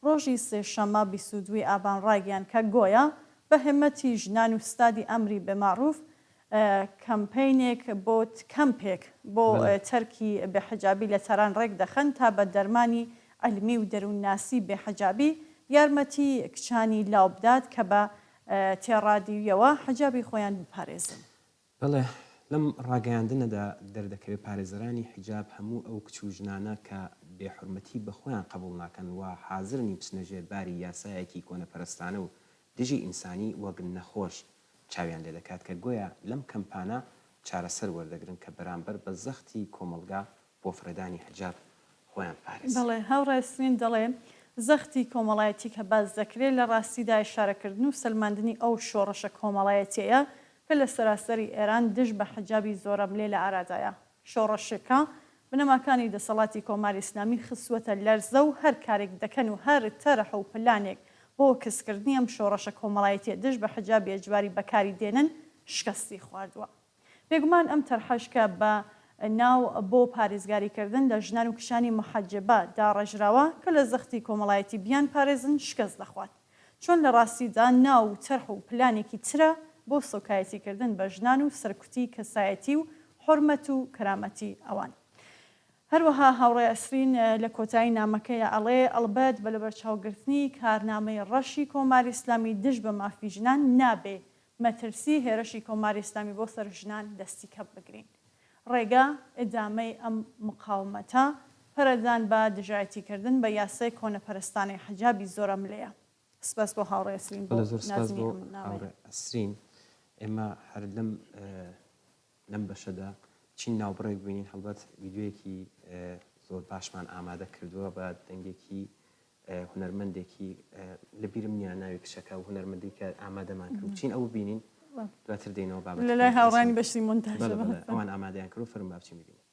ڕۆژی سێشەممە 22 ی ئابان ڕایگەیاند کە گۆیا بە هێمەتی ژنان و ستادی ئەمری بە مەعروف کەمپەینێک بۆ کەمپێک بۆ تەرکی بێ حجابی لە تاران ڕێک دەخەن تا بە دەرمانی عیلمی و دەروونناسی بێ حجابی یارمەتی کچانی لاو بدات کە بە تێڕادیویەوە حجابی خۆیان بپارێزن. بەڵێ، لەم ڕاگەیاندنەدا دەردەکەوێت پارێزەرانی حیجاب هەموو ئەو کچ و ژنانە کە بێ حورمەتی بە خۆیان قەبوڵ ناکەن و حازر نین بچنە ژێر باری یاسایەکی کۆنەپەرستانە و دژی ئینسانی وەک نەخۆش چاویان لێدەکات کە گۆیا لەم کەمپانە چارەسەر وەردەگرن کە بەرامبەر بە زەختی کۆمەڵگا بۆ فڕێدانی حجاب خۆیان بپارێزن. بەڵێ، هاوڕێ سرین دەڵێ، زەختی کۆمەڵایەتی کە باس دەکرێ لە ڕاستیدا ئیشارەکردن و سەلماندنی ئەو شۆڕشە کۆمەڵایەتیەیە کە لە سەراسەری ئێران دژ بە حجابی زۆرەملێ لە ئارادایە. شۆڕشێکە بنەماکانی دەسەڵاتی کۆماری ئیسلامی خستووەتە لەرزە و هەر کارێک دەکەن و هەر تەرح و پلانێک بۆ کزکردنی ئەم شۆڕشە کۆمەڵایەتیە دژ بە حجابی ئێجباری بەکاری دێنن شکستی خواردووە. بێگومان ئەم تەرحەش کە بە ناو بۆ پارێزگاری کردن لە ژنان و کچانی موحەجبە داڕێژراوە کە لە زەختی کۆمەڵایەتی بیانپارێزن شکست دەخوات. چۆن لە ڕاستیدا ناو و تەرح و پلانێکی ترە بۆ سوکایەتی کردن بە ژنان و سەرکوتی کەسایەتی و حورمەت و کەرامەتی ئەوان. هەروەها هاوڕێ ئەسرین لە کۆتایی نامەکەیا ئەڵێ، ئەڵبەت بە لەبەرچاوگرتنی کارنامەی ڕەشی کۆماری ئیسلامی دژ بە مافی ژنان نابێ مەترسی هێرشی کۆماری ئیسلامی بۆ سەر ژنان دەستی کەم بگرین. ڕێگا ئیدامەی ئەم مقاومەتە، پەرەدان بە دژایەتیکردن بە یاسای کۆنەپەرستانەی حجابی زۆرەملێیە. سپاس بۆ هاوڕێ ئەسرین بۆ بەڵێ زۆر سپاس ناردنی بۆ ئەم نامەیە. هاوڕێ ئەسرین. ئێمە هەر لەم لەم بەشەدا بچین ناوبڕێک ببینین هەڵبەت ڤیدیۆیەکی زۆر باشمان ئامادە کردووە بە دەنگێکی هونەرمەندێکی لە بیرم نییە ناوی کچەکە و هونەرمەندی کە ئامادەمان کرد بچین ئەو ببینین دواتر دێینەوە بابەتەکە لەلای هاوڕانی بەشی مۆنتاژ ئەوان ئامادەیان کرد و فەرموو با بچین ببینین.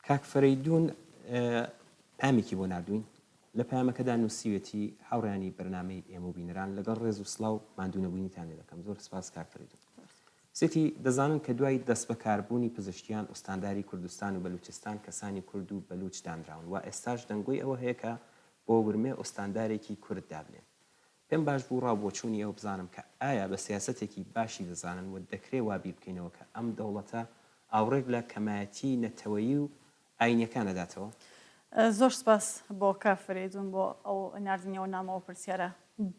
کاک فەرەیدوون پامێکی بۆ ناردووین. لە پەیامەکەدا نووسیوێتی، هاوڕێیانی بەرنامەی ئێمە و بینەران لەگەڵ ڕێز و سڵاو ماندوونەبوونیتان لێ دەکەم. زۆر سپاس کاک فەریدون. سێتی، دەزانن کە دوای دەستبەکاربوونی پزشکیان ئوستانداری کوردستان و بەلوچستان کەسانی کورد و بەلوچ دانراون و ئێستاش دەنگۆی ئەوە هەیە کە بۆ ورمێ ئوستاندارێکی کورد دابنێن. پێم باش بوو ڕا و بۆچوونی ئێوە بزانم کە ئایا بە سیاسەتێکی باشی دەزانن و دەکرێ وا بیر بکەینەوە کە ئەم دەوڵەتە ئاوڕێک لە کەمایەتیی نەتەوەیی و ئایینیەکان ئەداتەوە؟ زۆر سپاس بۆ کاک فەرەیدون بۆ ئەو ناردنی ئەو نامە و پرسیارە.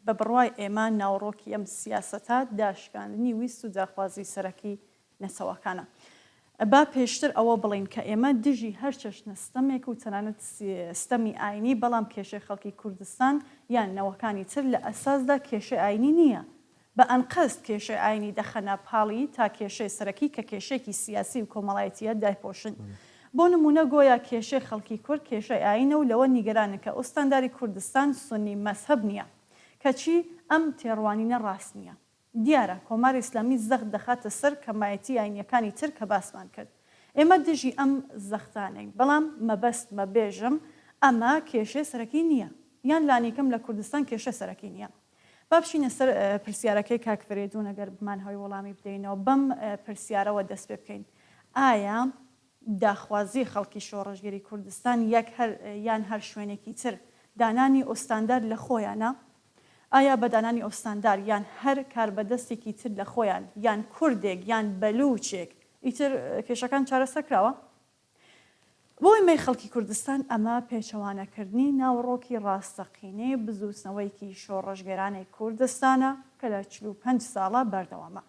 بە بڕوای ئێمە ناوەڕۆکی ئەم سیاسەتە داشکاندنی ویست و داخوازی سەرەکی نەتەوەکانە. با پێشتر ئەوە بڵێین کە ئێمە دژی هەر چەشنە ستەمێک و تەنانەت ستەمی ئایینی، بەڵام کێشەی خەڵکی کوردستان یان نەوەکانی تر لە ئەساسدا کێشەی ئایینی نییە. بە ئەنقەست کێشەی ئایینی دەخەنە پاڵی تا کێشەی سەرەکی کە کێشەیەکی سیاسی و کۆمەڵایەتییە دایپۆشن. بۆ نموونە گۆیا کێشەی خەڵکی کورد کێشەی ئایینە و لەوە نیگەرانن کە ئوستانداری کوردستان سوننی مەزهەب نییە. کەچی ئەم تێڕوانینە ڕاست نییە. دیارە کۆماری ئیسلامی زەخت دەخاتە سەر کەمایەتی ئاینیەکانی تر کە باسمان کرد. ئێمە دژی ئەم زەختانەین، بەڵام مەبەستمە بێژم ئەمە کێشەی سەرەکی نییە. یان لانیکەم لە کوردستان کێشەی سەرەکی نییە. با بچینە سەر پرسیارەکەی کاک فەرێدون ئەگەر بمانهەوێ وەڵامی بدەینەوە بەم پرسیارەوە دەست پێ بکەین. ئایا داخوازی خەڵکی شۆڕشگێری کوردستان یەک هەر یان هەر شوێنێکی تر دانانی ئوستاندار لە خۆیانە؟ ئایا بە دانانی ئوستاندار یان هەر کاربەدەستێکی تر لە خۆیان یان کوردێک یان بەلووچێک ئیتر کێشەکان چارەسەر کراوە؟ بۆ ئێمەی خەڵکی کوردستان ئەمە پێچەوانەکردنی ناوەڕۆکی ڕاستەقینەی بزووتنەوەیەکی شۆڕشگێرانەی کوردستانە کە لە 45 ساڵە بەردەوامە.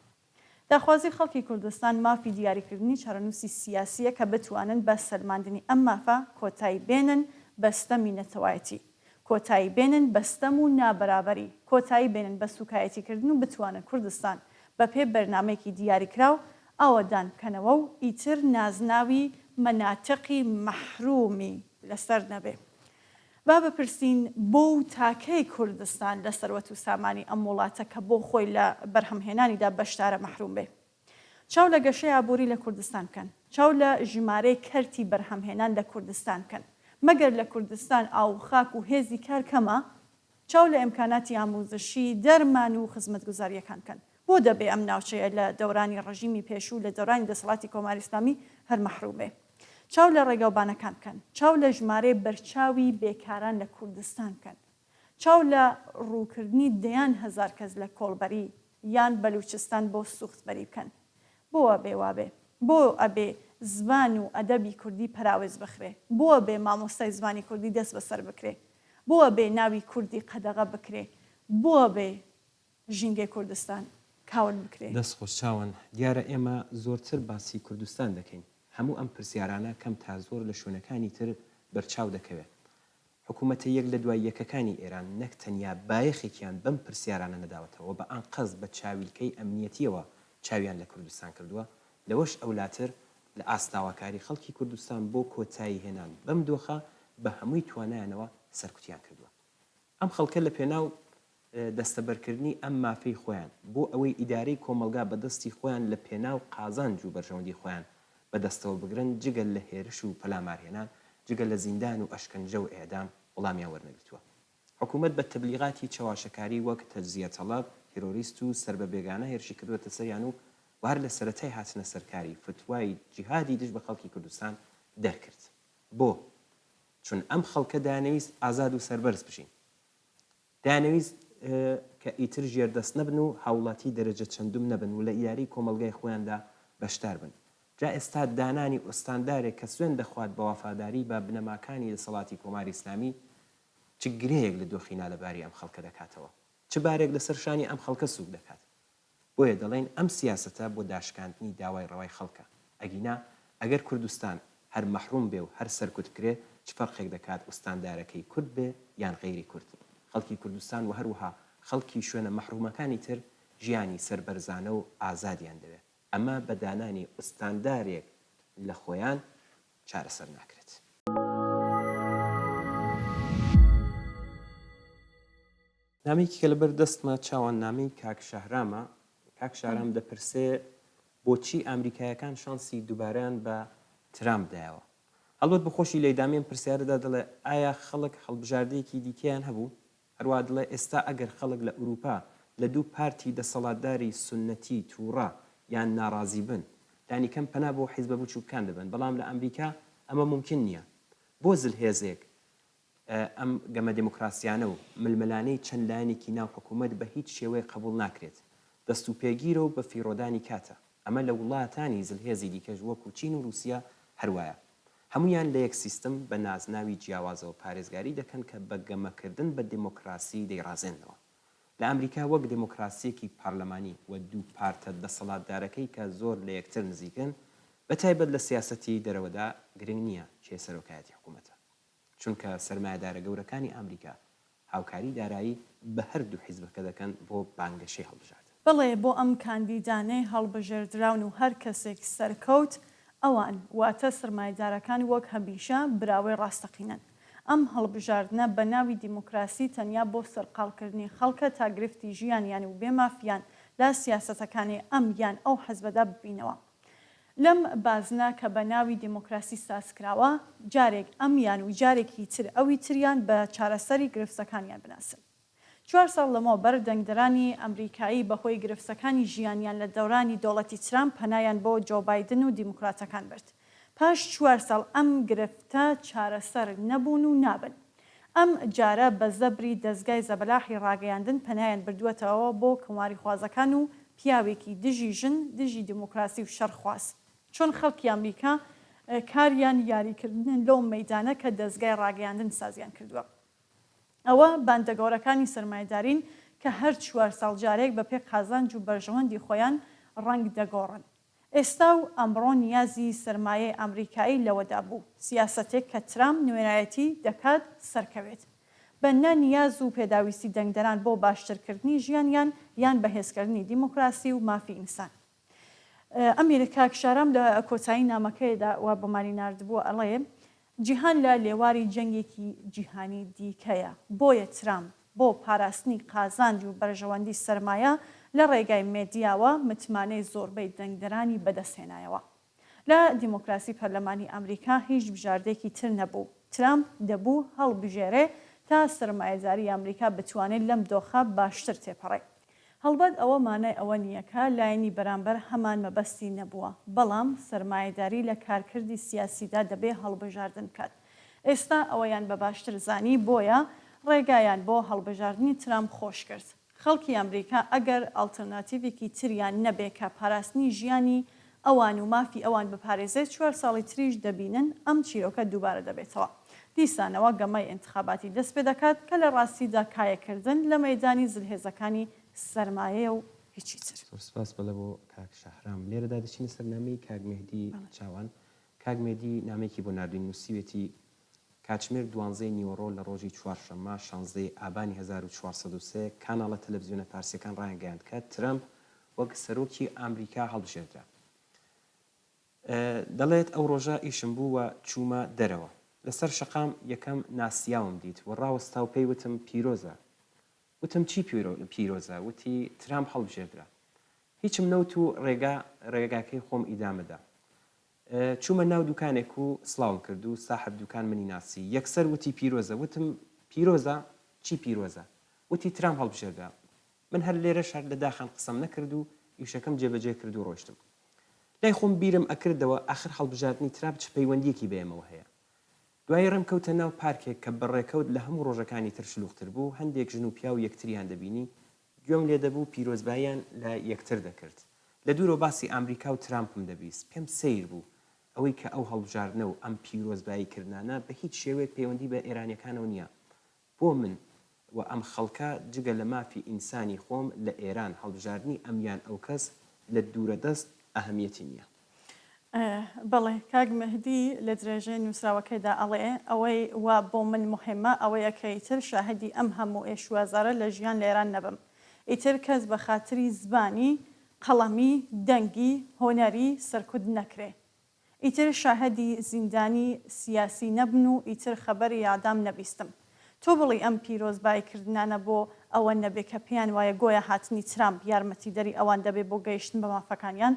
داخوازی خەڵکی کوردستان مافی دیاریکردنی چارەنووسی سیاسییە کە بتوانن بە سەلماندنی ئەم مافە کۆتایی بێنن بە ستەمی نەتەوایەتی، کۆتایی بێنن بە ستەم و نابەرابەری، کۆتایی بێنن بە سوکایەتیکردن و بتوانن کوردستان بە پێ بەرنامەیەکی دیاریکراو ئاوەدان بکەنەوە و ئیتر نازناوی مەناتقی مەحرومی لەسەر نەبێ. با بپرسین بۆ و تا کەی کوردستان لە سەروەت و سامانی ئەم وڵاتە کە بۆ خۆی لە بەرهەمهێنانیدا بەشدارە مەحروم بێ؟ چاو لە گەشەی ئابووری لە کوردستان بکەن. چاو لە ژمارەی کەرتی بەرهەمهێنان لە کوردستان بکەن. مەگەر لە کوردستان ئاو و خاک و هێزی کار کەمە؟ چاو لە ئیمکاناتی ئامووزشی، دەرمان و خزمەتگوزارییەکان بکەن. بۆ دەبێ ئەم ناوچەیە لە دەورانی ڕژیمی پێشوو و لە دەورانی دەسەڵاتی کۆماری ئیسلامی هەر مەحرووم بێ؟ چاو لە ڕێگاوبانەکان بکەن. چاو لە ژمارەی بەرچاوی بێکاران لە کوردستان بکەن. چاو لە ڕووکردنی دەیان هەزار کەس لە کۆڵبەری یان بەلوچستان بۆ سوختبەری بکەن. بۆ ئەبێ وابێ؟ بۆ ئەبێ زمان و ئەدەبی کوردی پەراوێز بخرێ؟ بۆ ئەبێ مامۆستای زمانی کوردی دەست بەسەر بکرێ؟ بۆ ئەبێ ناوی کوردی قەدەغە بکرێ؟ بۆ ئەبێ ژینگەی کوردستان کاول بکرێ؟ دەست خۆش چاوان، دیارە ئێمە زۆرتر باسی کوردستان دەکەین، هەموو ئەم پرسیارانە کەم تا زۆر لە شوێنەکانی تر بەرچاو دەکەوێ. حکوومەتە یەک لە دوای یەکەکانی ئێران نەک تەنیا بایەخێکیان بەم پرسیارانە نەداوەتەوە و بە ئانقەست بە چاویلکەی ئەمنیەتییەوە چاویان لە کوردستان کردووە، لەوەش ئەولاتر لە ئاست داواکاری خەڵکی کوردستان بۆ کۆتایی هێنان بەم دۆخە بە هەمووی توانایانەوە سەرکوتیان کردووە. ئەم خەڵکە لە پێناو دەستەبەرکردنی ئەم مافەی خۆیان، بۆ ئەوەی ئیدارەی کۆمەڵگا بە دەستی خۆیان لە پێناو قازانج و بەرژەوەندی خۆیان بە دەستەوە بگرن، جگە لە هێرش و پەلامارهێنان، جگە لە زیندان و ئەشکەنجە و ئیعدام وڵامیان وەرنەگرتووە. حکوومەت بە تەبلیغاتی چەواشەکاری وەک تەجزیەتەڵەب، تیرۆریست و سەر بە بێگانە هێرشی کردووەتە سەریان و و هەر لە سەرەتای هاتنە سەرکاری فتوای جیهادی دژ بە خەڵکی کوردستان دەرکرد. بۆ؟ چون ئەم خەڵکە دەیانەویست ئازاد و سەربەرز بژین. دەیانەویست کە ئیتر ژێردەست نەبن و هاووڵاتی دەرەجە چەندوم نەبن و لە ئیدارەی کۆمەڵگای خۆیاندا بەشدار بن. جا ئێستا دانانی ئوستاندارێک کە سوێند دەخوات بە وافاداری بە بنەماکانی دەسەڵاتی کۆماری ئیسلامی چ گرێیەک لە دۆخی نالەباری ئەم خەڵکە دەکاتەوە؟ چ بارێک لەسەر شانی ئەم خەڵکە سووک دەکات؟ بۆیە دەڵێین ئەم سیاسەتە بۆ داشکاندنی داوای ڕەوای خەڵکە، ئەگینا ئەگەر کوردستان هەر مەحروم بێ و هەر سەرکوت بکرێ چ فەرقێک دەکات ئوستاندارەکەی کورد بێ یان غەیری کورد؟ خەڵکی کوردستان و هەروەها خەڵکی شوێنە مەحرومەکانی تر ژیانی سەربەرزانە و ئازادیان دەوێ، ئەمە بە دانانی ئوستاندارێک لە خۆیان چارەسەر ناکرێت. نامەیەکی کە لەبەر دەستمە چاوان نامەی کاک شەهرامە، کاک شەهرام دەپرسێ بۆچی ئامریکایەکان شانسی دوبارەیان بە ترامپ دایەوە؟ هەڵبەت بۆ خۆشی لە ئیدامەی ئەم پرسیارەدا دەڵێ ئایا خەڵک هەڵبژاردەیەکی دیکەیان هەبوو؟ هەروەها دەڵێ ئێستا ئەگەر خەڵک لە ئورووپا لە دوو پارتی دەسەڵاتداری سوننەتی تووڕە یان ناڕازی بن، لانیکەم پەنا بۆ حیزبە بچووکەکان دەبەن، بەڵام لە ئەمریکا ئەمە مومکین نییە. بۆ زلهێزێک ئەم گەمە دێموکراسیانە و ململانێی چەند لایەنێکی ناو حکوومەت بە هیچ شێوەیەک قەبووڵ ناکرێت، دەستوپێگیرە و بەفیڕۆدانی کاتە. ئەمە لە وڵاتانی زلهێزی دیکەش وەکوو چین و ڕووسیە هەر وایە. هەموویان لە یەک سیستم بە نازناوی جیاوازەوە پارێزگاری دەکەن کە بە گەمەکردن بە دێمۆکراسی دەیڕازێننەوە. لە ئامریکا وەک دێمۆکراسییەکی پارلەمانی و دوو پارتە دەسەڵاتدارەکەی کە زۆر لە یەکتر نزیکن، بە تایبەت لە سیاسەتی دەرەوەدا گرنگ نییە کێ سەرۆکایەتی حکوومەتە. چونکە سەرمایەدارە گەورەکانی ئامریکا هاوکاری دارایی بە هەردوو حیزبەکە دەکەن بۆ بانگەشەی هەڵبژاردن. بەڵێ بۆ ئەم کاندیدانەی هەڵبژێردراون و هەر کەسێک سەرکەوت، ئەوان، واتە سەرمایەدارەکان وەک هەمیشە براوەی ڕاستەقینەن. ئەم هەڵبژاردنە بە ناوی دیموکراسی تەنیا بۆ سەرقاڵکردنی خەڵکە تا گرفتی ژیانیان و بێ مافیان لە سیاسەتەکانی ئەم یان ئەو حزبەدا ببینەوە. لەم بازنە کە بە ناوی دێمۆکراسی ساز کراوە، جارێک ئەمیان و جارێکی تر ئەوی تریان بە چارەسەری گرفتەکانیان بناسن. چوار ساڵ لەمەوبەر دەنگدەرانی ئەمریکایی بە هۆی گرفتەکانی ژیانیان لە دەورانی دەوڵەتی ترامپ پەنایان بۆ جۆ بایدن و دیموکراتەکان برد. پاش چوار ساڵ ئەم گرفتە چارەسەر نەبوون و نابن. ئەم جارە بە زەبری دەزگای زەبەلاحی ڕاگەیاندن پەنایان بردووەتەوە بۆ کۆماریخوازەکان و پیاوێکی دژی ژن، دژی دیموکراسی و شەڕخواز. چۆن خەڵکی ئەمریکا کاریان یاریکردنن لەو مەیدانە کە دەزگای ڕاگەیاندن سازیان کردووە. ئەوە باندە گەورەکانی سەرمایەدارین کە هەر چوار ساڵ جارێک بەپێ قازانج و بەرژەوەندی خۆیان ڕەنگ دەگۆڕن. ئێستا و ئەمڕۆ نیازی سەرمایەی ئامریکایی لەوەدا بوو سیاسەتێک کە ترامپ نوێنەرایەتی دەکات سەرکەوێت. بە نە نیاز و پێداویستی دەنگدەران بۆ باشترکردنی ژیانیان یان بەهێزکردنی دیموکراسی و مافی ئینسان. ئەمیر کاک شارام لە کۆتایی نامەکەیدا وا بۆمانی ناردبوو ئەڵێ، جیهان لە لێواری جەنگێکی جیهانی دیکەیە، بۆیە ترامپ بۆ پاراستنی قازانج و بەرژەوەندی سەرمایە لە ڕێگای مێدیاوە متمانەی زۆربەی دەنگدەرانی بەدەستهێنایەوە. لە دیموکراسی پەرلەمانی ئەمریکا هیچ بژاردەیەکی تر نەبوو، ترامپ دەبوو هەڵبژێرێ تا سەرمایەداری ئەمریکا بتوانێ لەم دۆخە باشتر تێپەڕێ. هەڵبەت ئەوە مانای ئەوە نییە کە لایەنی بەرامبەر هەمان مەبەستی نەبووە، بەڵام سەرمایەداری لە کارکردی سیاسیدا دەبێ هەڵبژاردن بکات. ئێستا ئەوەیان بە باشتر زانی، بۆیە ڕێگایان بۆ هەڵبژاردنی ترامپ خۆش کرد. خەڵکی ئەمریکا ئەگەر ئاڵترناتیڤێکی تریان نەبێ کە پاراستنی ژیانی ئەوان و مافی ئەوان بپارێزێ، چوار ساڵی تریش دەبینن ئەم چیرۆکە دووبارە دەبێتەوە. دیسانەوە گەمەی ئینتخاباتی دەست پێ دەکات کە لە ڕاستیدا کایەکردن لە مەیدانی زلهێزەکانی سەرمایەیە و هیچی تر. زۆر سپاس بەڵێ بۆ کاک شەهرام. لێرەدا دەچینە سەر نامەی کاک مێهدی چاوان. کاک مێهدی نامەیەکی بۆ ناردووین نووسیوێتی، کاتژمێر دوانزەی نیوەڕۆ لە ڕۆژی چوارشەممە شانزدەی ئابانی 1403 کاناڵە تەلەفزیۆنە فارسیەکان ڕایانگەیاند کە ترەمپ وەک سەرۆکی ئامریکا هەڵبژێردرا. دەڵێت ئەو ڕۆژە ئیشم بوو و چوومە دەرەوە. لەسەر شەقام یەکەم ناسیاوم دیت و ڕاوەستا و پێی وتم پیرۆزە. وتم چی پیرۆزە؟ وتی ترامپ هەڵبژێردرا. هیچم نەوت و ڕێگا ڕێگاکەی خۆم ئیدامە دا. چوومە ناو دوکانێک و سڵاوم کرد و ساحەب دوکان منی ناسی. یەکسەر وتی پیرۆزە. وتم پیرۆزە؟ چی پیرۆزە؟ وتی ترامپ هەڵبژێردرا. من هەر لێرەش هەر لە داخان قسەم نەکرد و ئیشەکەم جێبەجێ کرد و ڕۆیشتم. لای خۆم بیرم ئەکردەوە ئاخر هەڵبژاردنی ترامپ چ پەیوەندییەکی بە ئێمەوە هەیە؟ دوایی ڕێم کەوتە ناو پارکێک کە بە ڕێکەوت لە هەموو ڕۆژەکانی تر شلوغتر بوو، هەندێک ژن و پیاو یەکتریان دەبینی، گوێم لێ دەبوو پیرۆزباییان لە یەکتر دەکرد. لە دوورەوە باسی ئامریکا و ترامپم دەبیست. پێم سەیر بوو ئەوەی کە ئەو هەڵبژاردنە و ئەم پیرۆزبایی کردنانە بە هیچ شێوەیەک پەیوەندی بە ئێرانییەکانەوە نییە. بۆ من و ئەم خەڵکە جگە لە مافی ئینسانی خۆم لە ئێران هەڵبژاردنی ئەم یان ئەو کەس لە دوورە دەست ئەهەمیەتی نییە. بەڵێ کاک مەهدی لە درێژەی نووسراوەکەیدا ئەڵێ، ئەوەی وا بۆ من موهیمە ئەوەیە کە ئیتر شاهیدی ئەم هەموو ئێش و ئازارە لە ژیان لە ئێران نەبم. ئیتر کەس بە خاتری زبانی، قەڵەمی، دەنگی، هونەری سەرکوت نەکرێ. ئیتر شاهدی زیندانی سیاسی نەبن و ئیتر خەبەری یادام نەبیستم. تۆ بڵێی ئەم پیرۆزبایی کردنانە بۆ ئەوە نەبێ کە پێیان وایە گۆیا هاتنی ترامپ یارمەتیدەری ئەوان دەبێ بۆ گەیشتن بە مافەکانیان؟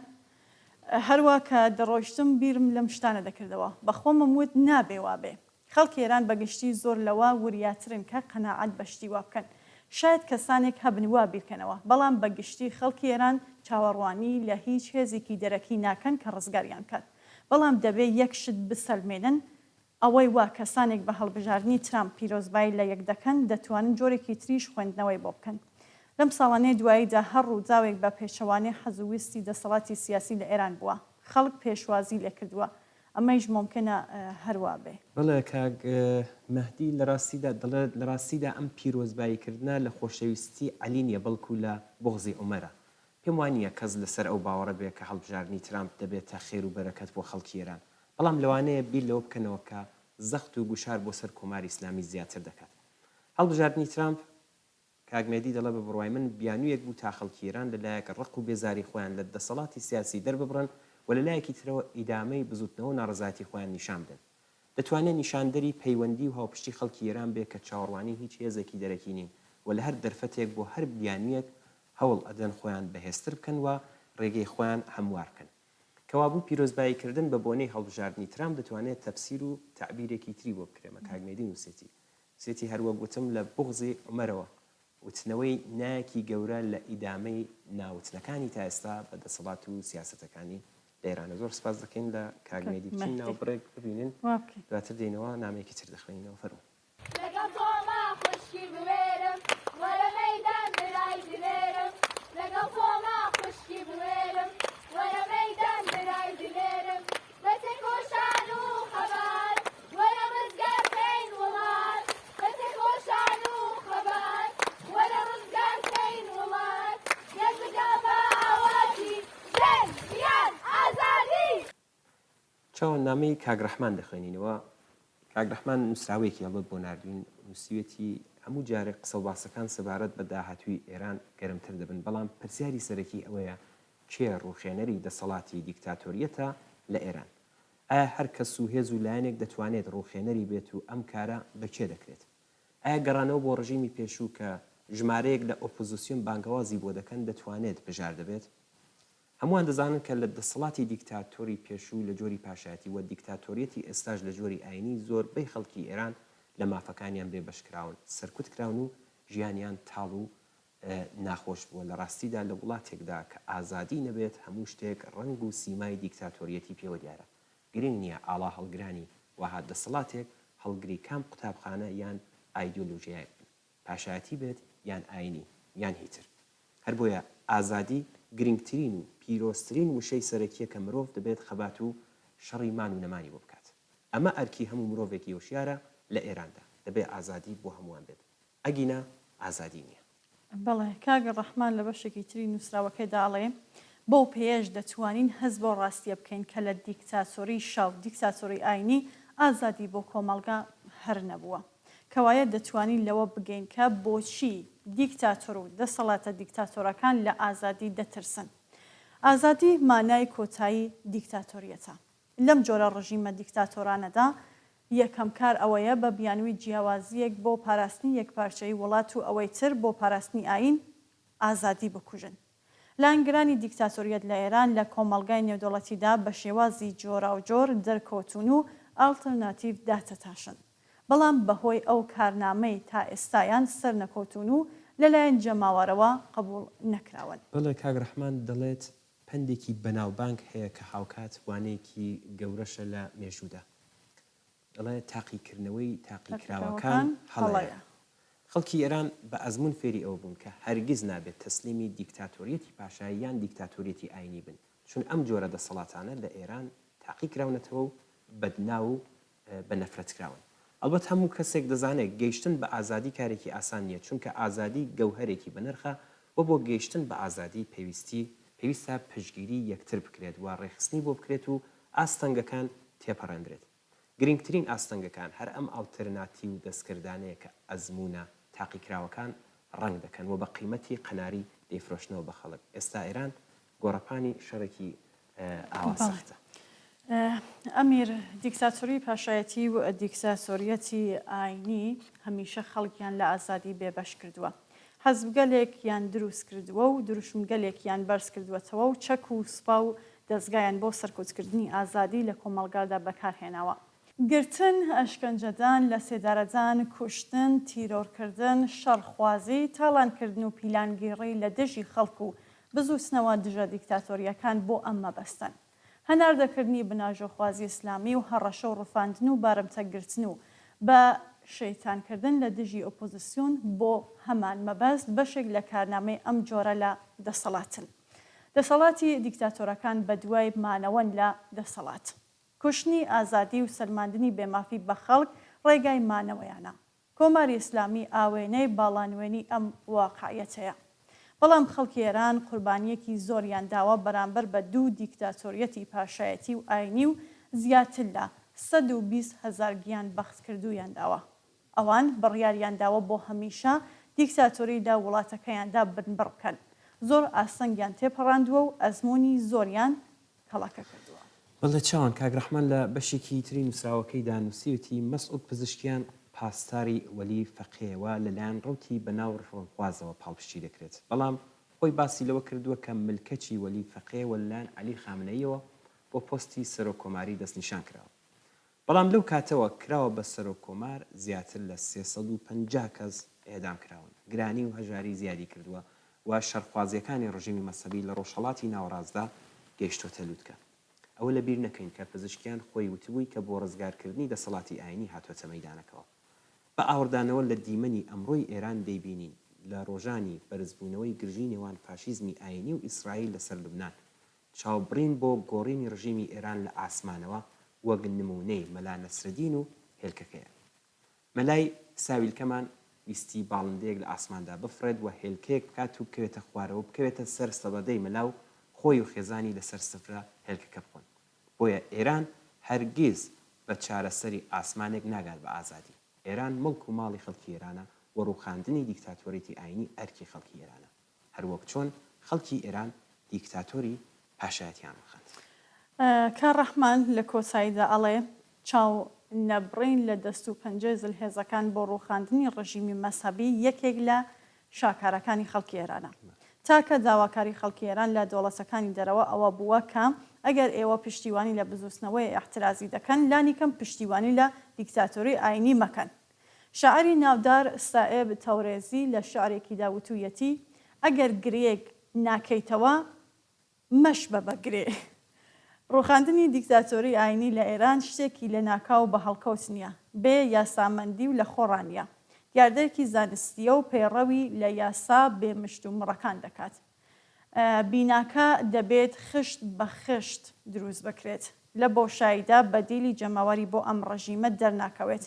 هەروا کە دەڕۆیشتم بیرم لەم شتانە دەکردەوە. بە خۆمم وت نابێ وابێ. خەڵکی ئێران بە گشتی زۆر لەوە وریاترن کە قەناعەت بە شتی وا بکەن. شایەد کەسانێک هەبن وا بیرکەنەوە، بەڵام بە گشتی خەڵکی ئێران چاوەڕوانی لە هیچ هێزێکی دەرەکی ناکەن کە ڕزگاریان بکات. بەڵام دەبێ یەک شت بسەلمێنن، ئەوەی وا کەسانێک بە هەڵبژاردنی ترامپ پیرۆزبایی لە یەک دەکەن، دەتوانن جۆرێکی تریش خوێندنەوەی بۆ بکەن. لەم ساڵانەی دواییدا هەر ڕووداوێک بە پێچەوانەی حەز و ویستی دەسەڵاتی سیاسی لە ئێران بووە، خەڵک پێشوازی لێ کردووە. ئەمەیش مومکینە هەر وا بێ. بەڵێ کاک مەهدی لە ڕاستیدا دەڵێت لە ڕاستیدا ئەم پیرۆزبایی کردنە لە خۆشەویستی عەلی نیە بەڵکو لە بوغزی عومەرە. پێم وا نیە کەس لەسەر ئەو باوەڕە بێ کە هەڵبژاردنی ترامپ دەبێتە خێر و بەرەکەت بۆ خەڵکی ئێران، بەڵام لەوانەیە بیر لەوە بکەنەوە کە زەخت و گوشار بۆ سەر کۆماری ئیسلامی زیاتر دەکات. هەڵبژاردنی ترامپ کاک مێدی دەڵێ بە بڕوای من بیانوویەک بوو تا خەڵکی ئێران لە لایەک ڕق و بێزاری خۆیان لە دەسەڵاتی سیاسی دەرببڕن و لە لایەکی ترەوە ئیدامەی بزووتنەوە و ناڕەزایەتی خۆیان نیشان بدەن. دەتوانێ نیشاندەری پەیوەندی و هاوپشتی خەڵکی ئێران بێ کە چاوەڕوانی هیچ هێزێکی دەرەکی نین و لە هەر دەرفەتێک بۆ هەر بیانوویەک هەوڵ ئەدەن خۆیان بەهێزتر بکەن و ڕێگەی خۆیان هەموار بکەن. کەوابوو پیرۆزبایی کردن بە بۆنەی هەڵبژاردنی ترامپ دەتوانێ تەفسیر و تەعبیرێکی تری بۆ بکرێ مە کاک مێدی نووسێتی سێتی هەر وەک وتم لە بوغزی عومەرەوە وتنەوەی نایەکی گەورە لە ئیدامەی نا وتنەکانی تا ئێستا بە دەسەڵات و سیاسەتەکانی لە ئێرانە. زۆر سپاس دەکەین لە کاک مێدی بچین ناو بڕێک ببینن دواتر دێینەوە نامەیەکی تر دەخوێنینەوە فەرموون. لەگەڵ تۆما خوشکی بوێرم وەرە مەیدان برای دلێرم لەگەڵ تۆما خوشکی بوێرم وەرە مەیدان برای دلێرم بە تێکۆشان و خەبات وەرە ڕزگار کەین وڵات بە تێکۆشان و خەبات وەرە ڕزگار کەین وڵات گەل بگا بە ئاواتی ژن ژیان ئازادی. چاوان نامەی کاک ڕەحمان دەخوێنینەوە. کاک ڕەحمان نووسراوەیەکی هەڵبەت بۆ ناردووین، نووسیویەتی، هەموو جارێک قسە و باسەکان سەبارەت بە داهاتووی ئێران گەرمتر دەبن، بەڵام پرسیاری سەرەکی ئەوەیە کێ ڕووخێنەری دەسەڵاتی دیکتاتۆرییەتە لە ئێران؟ ئایا هەر کەس و هێز و لایەنێک دەتوانێت ڕووخێنەری بێت و ئەم کارە بە کێ دەکرێت؟ ئایا گەڕانەوە بۆ ڕژیمی پێشوو کە ژمارەیەک لە ئۆپۆزسیۆن بانگەوازی بۆ دەکەن دەتوانێت بژاردە بێت؟ هەمووان دەزانن کە لە دەسەڵاتی دیکتاتۆری پێشوو لە جۆری پاشایەتی و دیکتاتۆریەتی ئێستاش لە جۆری ئایینی زۆربەی خەڵکی ئێران لە مافەکانیان بێ بەش کراون، سەرکوت کراون و ژیانیان تاڵ و ناخۆش بووە، لە ڕاستیدا لە وڵاتێکدا کە ئازادی نەبێت هەموو شتێک ڕەنگ و سیمای دیکتاتۆریەتی پێوە دیارە، گرنگ نییە ئاڵا هەڵگرانی وەها دەسەڵاتێک هەڵگری کام قوتابخانە یان ئایدیۆلۆژیایەک بن، پاشایەتی بێت یان ئاینی یان هیتر. هەر بۆیە ئازادی گرنگترین و پیرۆزترین وشەی سەرەکییە کە مرۆڤ دەبێت خەبات و شەڕی مان و نەمانی بۆ بکات. ئەمە ئەرکی هەموو مرۆڤێکی هۆشیارە لە ئێراندا، دەبێ ئازادی بۆ هەمووان بێت. ئەگینا ئازادی نییە. بەڵێ، کاک ڕەحمان لە بەشێکی تری نووسراوەکەیدا ئەڵێ، بەو پێیەش دەتوانین هەست بەو ڕاستییە بکەین کە لە دیکتاتۆریی شا و دیکتاتۆریی ئایینی ئازادی بۆ کۆمەڵگا هەر نەبووە. کەوایە دەتوانین لەوە بگەین کە بۆچی دیکتاتۆر و دەسەڵاتە دیکتاتۆرەکان لە ئازادی دەترسن. ئازادی مانای کۆتایی دیکتاتۆریەتە. لەم جۆرە ڕژیمە دیکتاتۆرانەدا یەکەم کار ئەوەیە بە بیانووی جیاوازییەک بۆ پاراستنی یەکپارچەیی وڵات و ئەوەی تر بۆ پاراستنی ئایین، ئازادی بکوژن. لایەنگرانی دیکتاتۆریەت لە ئێران لە کۆمەڵگای نێودەوڵەتیدا بە شێوازی جۆراوجۆر دەرکەوتوون و ئاڵترناتیڤ داتەتاشن. بەڵام بەهۆی ئەو کارنامەی تا ئێستایان سەرنەکەوتوون و لەلایەن جەماوەرەوە قبوڵ نەکراون. بەڵێ کاک ڕەحمان دەڵێت پەندێکی بەناوبانگ هەیە کە هاوکات وانەیەکی گەورەشە لە مێژوودا. دەڵێ تاقیکردنەوەی تاقیکراوەکان هەڵەیە. خەڵکی ئێران بە ئەزموون فێری ئەوە بوون کە هەرگیز نابێت تەسلیمی دیکتاتۆریەتی پاشایی یان دیکتاتۆریەتی ئایینی بن، چون ئەم جۆرە دەسەڵاتانە لە ئێران تاقیکراونەتەوە و بەدناو و بە نەفرەتکراون. ئەڵبەت هەموو کەسێک دەزانێت گەیشتن بە ئازادی کارێکی ئاسان نییە، چونکە ئازادی گەوهەرێکی بەنرخە و بۆ گەیشتن بە ئازادی پێویستی پێویستە پشتگیری یەکتر بکرێت و ڕێکخستنی بۆ بکرێت و ئاستەنگەکان تێپەڕێندرێت. گرنگترین ئاستەنگەکان هەر ئەم ئاڵترناتیو دەستکردانەیە کە ئەزموونە تاقیکراوەکان ڕەنگ دەکەن و بە قیمەتی قەناری دەیفرۆشنەوە بە خەڵک. ئێستا ئێران گۆڕەپانی شەڕێکی ئاوا سەختە. ئەمیر، دیکتاتۆریی پاشایەتی و دیکتاتۆرییەتی ئاینی هەمیشە خەڵکیان لە ئازادی بێبەش کردووە. حزبگەلێکیان دروست کردووە و دروشمگەلێکیان بەرز کردووەتەوە و چەک و سوپا و. دەزگایان بۆ سەرکوتکردنی ئازادی لە کۆمەڵگادا بەکارهێناوە. گرتن، ئەشکەنجەدان، لەسێدارەدان، کوشتن، تیرۆرکردن، شەڕخوازی، تاڵانکردن و پیلانگێڕی لە دژی خەڵک و بزووتنەوە دژە دیکتاتۆرییەکان بۆ ئەم مەبەستەن. هەناردەکردنی بناژۆخوازی ئیسلامی و هەڕەشە و ڕفاندن و بارمتەگرتن و بە شەیتانکردن لە دژی ئۆپۆزسیۆن بۆ هەمان مەبەست بەشێک لە کارنامەی ئەم جۆرە لە دەسەڵاتن. دەسەڵاتی دیکتاتۆرەکان بەدوای مانەوەن لە دەسەڵات. کوشتنی ئازادی و سەلماندنی بێمافی بە خەڵک ڕێگای مانەوەیانە. کۆماری ئیسلامی ئاوێنەی باڵانوێنی ئەم واقعیەتەیە. بەڵام خەڵکی ئێران قوربانییەکی زۆریان داوە بەرامبەر بە دوو دیکتاتۆریەتی پاشایەتی و ئاینی و زیاتر لە 120 هەزار گیان بەختکردوویان داوە. ئەوان بڕیاریان داوە بۆ هەمیشە دیکتاتۆری لە وڵاتەکەیاندا بنبڕ بکەن. زۆر ئاستەنگیان تێپەڕاندووە و ئەزموونی زۆریان کەڵەکە کردووە. بەڵێ چاوان کاک ڕەحمان لە بەشێکی تری نووسراوەکەیدا نووسیویەتی، مەسعود پزیشکیان پاسداری وەلی فەقێ و لەلایەن ڕەوتی بەناو ڕیفۆرمخوازەوە پاڵپشتی دەکرێت، بەڵام خۆی باسی لەوە کردووە کە ملکەچی وەلی فەقێ و لەلایەن عەلی خامنەییەوە بۆ پۆستی سەرۆک کۆماری دەستنیشان کراوە. بەڵام لەو کاتەوە کراوە بە سەرۆک کۆمار زیاتر لە 350 کەس ئێعدام کراون، گرانی و هەژاری زیادی کردووە و شەڕخوازییەکانی ڕژیمی مەزهەبی لە ڕۆژهەڵاتی ناوەڕاستدا گەیشتۆتە لوتکە. ئەوە لە بیر نەکەین کە پزیشکیان خۆی وتبووی کە بۆ ڕزگارکردنی دەسەڵاتی ئایینی هاتۆتە مەیدانەکەوە. بە ئاوڕدانەوە لە دیمەنی ئەمڕۆی ئێران دەیبینین لە ڕۆژانی بەرزبوونەوەی گرژی نێوان فاشیزمی ئایینی و ئیسرائیل لەسەر لوبنان، چاوبڕین بۆ گۆڕینی ڕژێمی ئێران لە ئاسمانەوە وەک نموونەی مەلا نەسرەدین و هێلکەکەیە. مەلای ساویلکەمان ویستی باڵندەیەک لە ئاسماندا بفڕێت و هێلکەیەک بکات و بکەوێتە خوارەوە بکەوێتە سەر سەبەدەی مەلا و خۆی و خێزانی لەسەر سفرە هێلکەکە بخۆن. بۆیە ئێران هەرگیز بە چارەسەری ئاسمانێک ناگات بە ئازادی. ئێران موڵک و ماڵی خەڵکی ئێرانە و ڕووخاندنی دیکتاتۆریتی ئایینی ئەرکی خەڵکی ئێرانە. هەروەک چۆن خەڵکی ئێران دیکتاتۆری پاشایەتیان ڕوخاند. کار ڕەحمان لە کۆتاییدا ئەڵێ، چاو نەبڕین لە دەست و پەنجەی زلهێزەکان بۆ ڕووخاندنی ڕژیمی مەزهەبی یەکێک لە شاکارەکانی خەڵکی ئێرانە. تاکە داواکاری خەڵکی ئێران لە دۆڵەتەکانی دەرەوە ئەوە بووە کە ئەگەر ئێوە پشتیوانی لە بزووتنەوەی ئیعترازی دەکەن، لانیکەم پشتیوانی لە دیکتاتۆری ئایینی مەکەن. شاعیری ناودار سائیب تەورێزی لە شیعرێکیدا وتوویەتی، ئەگەر گرێیەک ناکەیتەوە، مەشبە بە گرێ. ڕووخاندنی دیکتاتۆری ئایینی لە ئێران شتێکی لەناکاو و بە هەڵکەوت نییە، بێ یاسامەندی و لەخۆڕا نییە. دیاردەیەکی زانستییە و پەیڕەوی لە یاسا بێ مشتومڕەکان دەکات. بیناکە دەبێت خشت بە خشت دروست بکرێت. لە بۆشاییدا بەدیلی جەماوەری بۆ ئەم ڕژیمە دەرناکەوێت.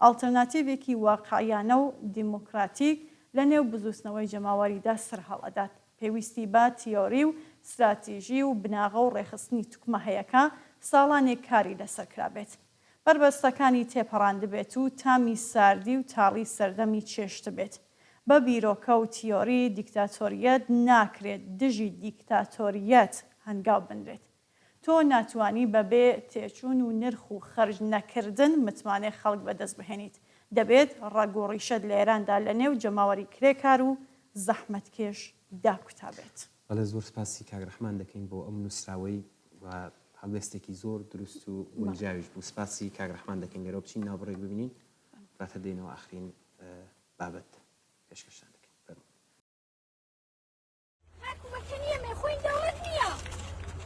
ئاڵترناتیڤێکی واقعیانە و دیموکراتیک لە نێو بزووتنەوەی جەماوەریدا سەرهەڵئەدات. پێویستی بە تیۆری و ستراتیژی و بناغە و ڕێکخستنی توکمە هەیە کە ساڵانێک کاری لەسەر کرابێت. بەربەستەکانی تێپەڕاندبێت و تامی ساردی و تاڵی سەردەمی چێشتبێت. بە بیرۆکە و تیۆری دیکتاتۆریەت ناکرێت دژی دیکتاتۆریەت هەنگاو بنرێت. تۆ ناتوانی بە بێ تێچوون و نرخ و خەرج نەکردن متمانەی خەڵک بەدەست بهێنیت. دەبێت ڕەگ و ڕیشەت لە ئێراندا لە نێو جەماوەری کرێکار و زەحمەتکێش داکوتابێت. بەڵێ زۆر سپاسی کاک ڕەحمان دەکەین بۆ ئەم نووسراوەی و هەڵوێستێکی زۆر دروست و گونجاویش بوو سپاسی کاک ڕەحمان دەکەین لێرەوە بچین ناوبڕێک ببینین دواتر دێینەوە ئاخرین بابەت پێشکەشتان دەکەین فەرموو. حکومەتە نییە مێ خۆی دەوڵەت نییە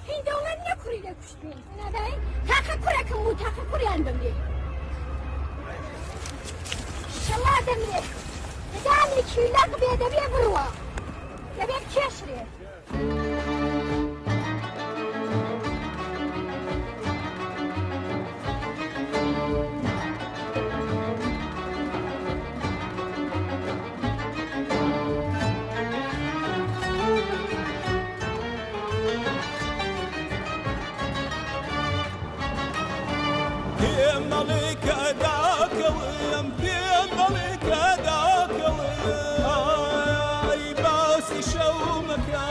هین دەوڵەت نییە کوڕی دەکوشتین نادای تاقە کوڕێکم بوو تاقە کوڕیان دەمرێ شەڵا دەمرێ ددانێکی لەق بێ دەبێ بڕوا دەبێ بکێشرێ. پێم مەڵێ کە داکەوم پێم مەڵێ کە داکەوم ئای باسی شەو مەکە.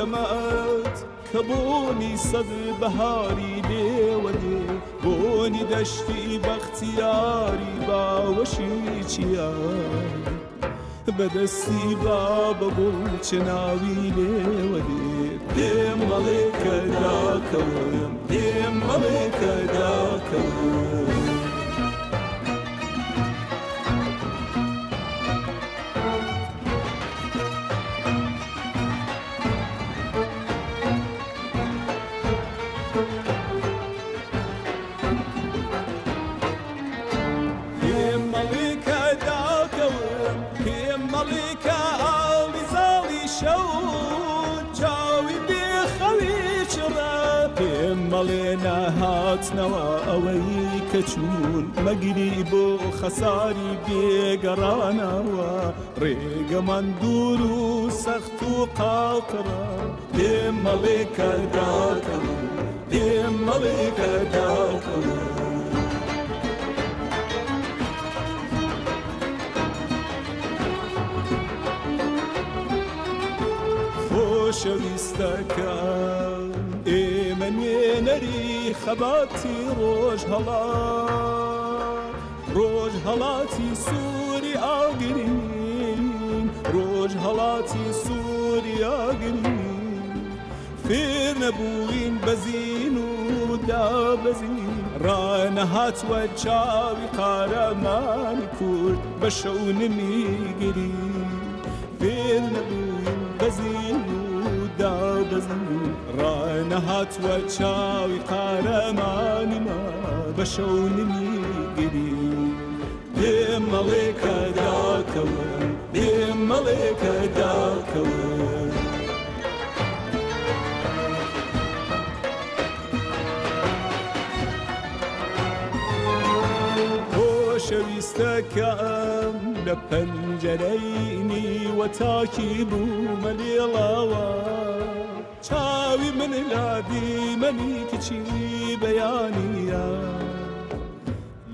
دەمەت کە بۆنی سەد بەهاری لێوە دێ بۆنی دەشتی بەختیاری باوەشی چیا بە دەستی بابە گوڵ چناوی لێوە دێ پێم مەڵێ کە داکەوم پێم مەڵێ کە داکەوم. پێم مەڵێ کە داکەوم پێم مەڵێ کە ئاڵی زاڵی شەو چاوی بێ خەوی چڕە پێم مەڵێ نەهاتنەوە ئەوەی کە چوون مەگری بۆ خەساری بێگەڕانەوە ڕێگەمان دوور و سەخت و قاقڕە پێم مەڵێ کە داکەوم پێم مەڵێ کە داکەوم. خۆشەویستەکەم ئێمە نوێنەری خەباتی ڕۆژهەڵات ڕۆژهەڵاتی سووری ئاگرین ڕۆژهەڵاتی سووری ئاگرین فێر نەبووین بەزین و دابەزین ڕانەهاتوە چاوی قارەمانی کورد بە شەونمی گرین فێر نەبووین بەزین و دابەزین ڕانەهاتوە چاوی قارەمانی ما بە شەونمی گرین پێم مەڵێ کە داکەوم پێم مەڵێ کە داکەوم. خۆشەویستەکەم لە پەنجەرەی نیوە تاکی بوومە لێڵاوە چاوی من لە دیمەنی کچی بەیانیە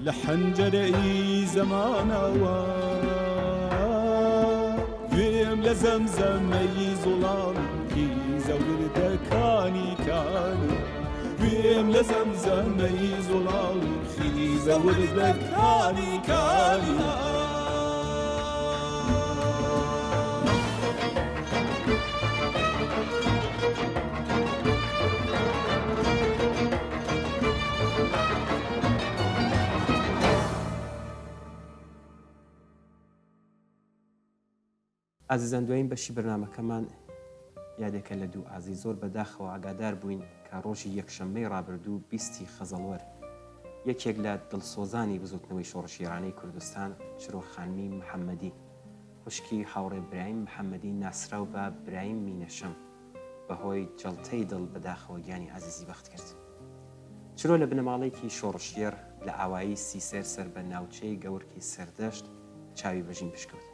لە حەنجەرەی زەمانەوە گوێم لە زەمزەمەی زوڵاڵ خیزە وردەکانی کانی گوێم لە زەمزەمەی زوڵاڵ خیزە وردەکانی کانی. ئازیزان دوایین بەشی بەرنامەکەمان یادێکە لە دوو ئازیز زۆر بەداخەوە ئاگادار بووین کە ڕۆژی یەکشەممەی ڕابردوو بیستی خەزەڵوەر یەکێک لە دڵسۆزانی بزوتنەوەی شۆڕشگێڕانەی کوردستان چرۆ خانمی محەممەدی خوشکی هاوڕێ برایم محەممەدی ناسراو بە برایم مینەشەم بەهۆی جەڵتەی دڵ بەداخەوە گیانی ئازیزی بەخت کرد. چرۆ لە بنەماڵەیەکی شۆڕشگێڕ لە ئاوایی سیسێر سەر بە ناوچەی گەورکی سەردەشت چاوی بە ژین پشکوت.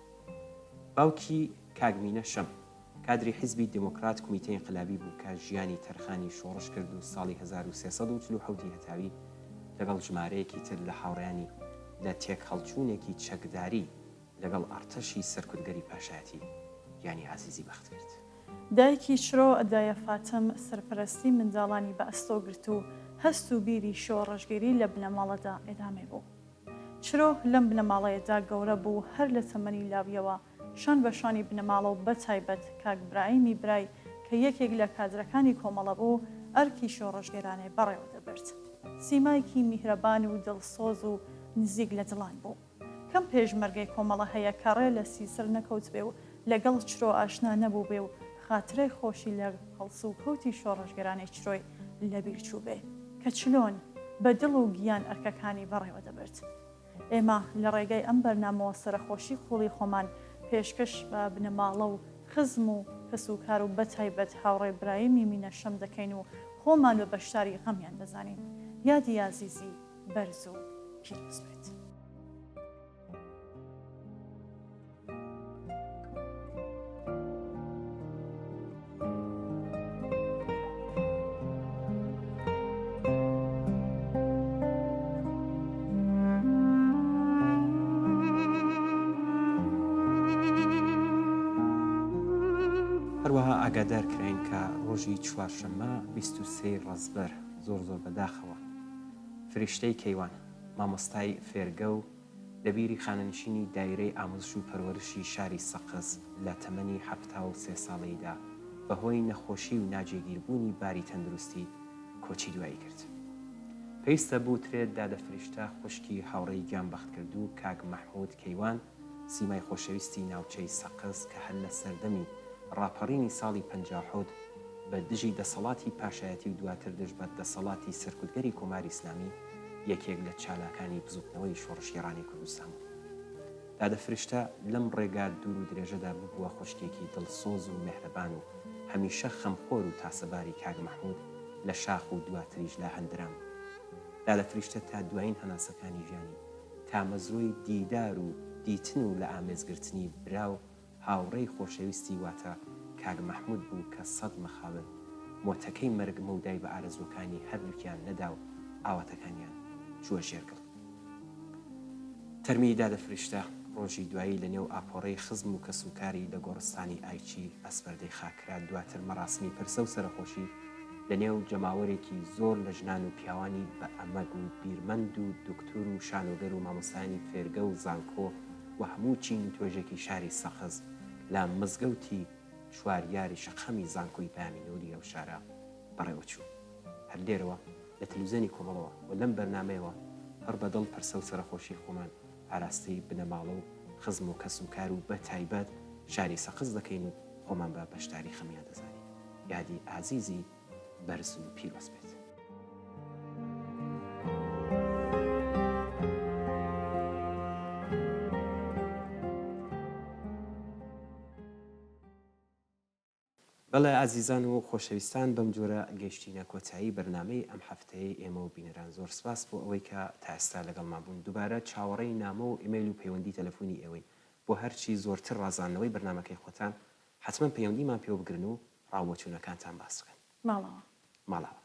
باوکی کاک مینە شەم، کادری حیزبی دێمۆکرات کومیتەی ئینقلابی بوو کە ژیانی تەرخانی شۆڕش کرد و ساڵی 1347 ی هەتاوی لەگەڵ ژمارەیەکی تر لە هاوڕێیانی لە تێکهەڵچوونێکی چەکداری لەگەڵ ئەڕتەشی سەرکوتگەری پاشایەتی گیانی ئازیزی بەخت کرد. دایکی چرۆ، دایە فاتم، سەرپەرەستی منداڵانی بە ئەستۆ گرت و هەست و بیری شۆڕشگێری لە بنەماڵەدا ئێدامەی بوو. چرۆ لەم بنەماڵەیەدا گەورە بوو و هەر لە تەمەنی لاوییەوە شان بە شانی بنەماڵە و بە تایبەت کاک برایمی برای کە یەکێک لە کادرەکانی کۆمەڵە بوو، ئەرکی شۆڕشگێرانەی بەڕێوە دەبرد. سیمایکی میهرەبان و دڵسۆز و نزیک لە دڵان بوو. کەم پێشمەرگەی کۆمەڵە هەیە کە ڕێ لە سیسر نەکەوتبێ و لەگەڵ چرۆ ئاشنا نەبووبێ و خاترەی خۆشی لە هەڵسوکەوتی شۆڕشگێرانەی چرۆی لەبیر چووبێ کە چلۆن بە دڵ و گیان ئەرکەکانی بەڕێوە دەبرد. ئێمە لە ڕێگای ئەم بەرنامەوە سەرەخۆشی قووڵی خۆمان پێشکەش بە بنەماڵە و خزم و کەسوکار و بەتایبەت هاوڕێ برایمی مینەشەم دەکەین و خۆمان بە بەشداری غەمیان دەزانین. یادی ئازیزی بەرز و پیرۆز بێت. هەروەها ئاگادار. ئاگادار کراین کە ڕۆژی چوارشەممە 23 ڕەزبەر زۆر زۆر بەداخەوە فریشتەی کەیوان مامۆستای فێرگە و دەبیری خانەنشینی دایرەی ئاموزش و پەروەرشی شاری سەقز لە تەمەنی 73 ساڵەییدا بە هۆی نەخۆشی و ناجێگیربوونی باری تەندروستی کۆچی دوایی کرد. پێویستە بوترێت دادە فریشتە خوشکی هاوڕێی گیانبەختکردوو کاک مەحموود کەیوان سیمای خۆشەویستی ناوچەی سەقز کە هەر لە سەردەمی ڕاپەڕینی ساڵی 57 بە دژی دەسەڵاتی پاشایەتی و دواتر دژ بە دەسەڵاتی سەرکوتگەری کۆماری ئیسلامی یەکێک لە چالاکانی بزووتنەوەی شۆڕشگێڕانەی کوردستان بوو. دادە فرشتە لەم ڕێگا دوور و درێژەدا ببووە خوشکێکی دڵسۆز و مێهرەبان و هەمیشە خەمخۆر و تاسەباری کاک مەحموود لە شاخ و دواتریش لە هەندران بوو. دادە فریشتە تا دوایین هەناسەکانی ژیانی تامەزرۆی دیدار و دیتن و لە ئامێزگرتنی برا و هاوڕێی خۆشەویستی واتە کاک مەحموود بوو کە سەد مەخابن مۆتەکەی مەرگ مەودای بە ئارەزووەکانی هەردووکیان نەدا و ئاواتەکانیان چووە ژێر گڵ. تەرمی دادە فریشتە ڕۆژی دوایی لە نێو ئاپۆڕەی خزم و کەسوکاری لە گۆڕستانی ئایچی ئەسپەردەی خاک کرا، دواتر مەڕاسمی پرسە و سەرەخۆشی لە نێو جەماوەرێکی زۆر لە ژنان و پیاوانی بە ئەمەگ و بیرمەند و دوکتور و شانۆگەر و مامۆستایانی فێرگە و زانکۆ و هەموو چین و توێژێکی شاری سەقز لە مزگەوتی چواریاری شەقامی زانکۆی پەیامی نووری ئەو شارە بەڕێوە چوو. هەر لێرەوە لە تەلویزیۆنی کۆمەڵەوە و لەم بەرنامەیەوە پڕ بە دڵ پرسە و سەرەخۆشی خۆمان ئاراستەی بنەماڵە و خزم و کەس و کار و بە تایبەت شاری سەقز دەکەین و خۆمان بە بەشداری خەمیان دەزانین. یادی ئازیزی بەرز و پیرۆز بێت. بەڵێ ئازیزان و خۆشەویستان بەم جۆرە گەیشتینە کۆتایی بەرنامەی ئەم هەفتەیەی ئێمە و بینەران زۆر سپاس بۆ ئەوەی کە تا ئێستا لەگەڵمان بوون دووبارە چاوەڕێی نامە و ئیمەیل و پەیوەندی تەلەفونی ئێوەین بۆ هەرچی زۆرتر ڕازاندنەوەی بەرنامەکەی خۆتان حەتمەن پەیوەندیمان پێوە بگرن و ڕاوبۆچوونەکانتان باس بکەن. ماڵاوا. ماڵاوا.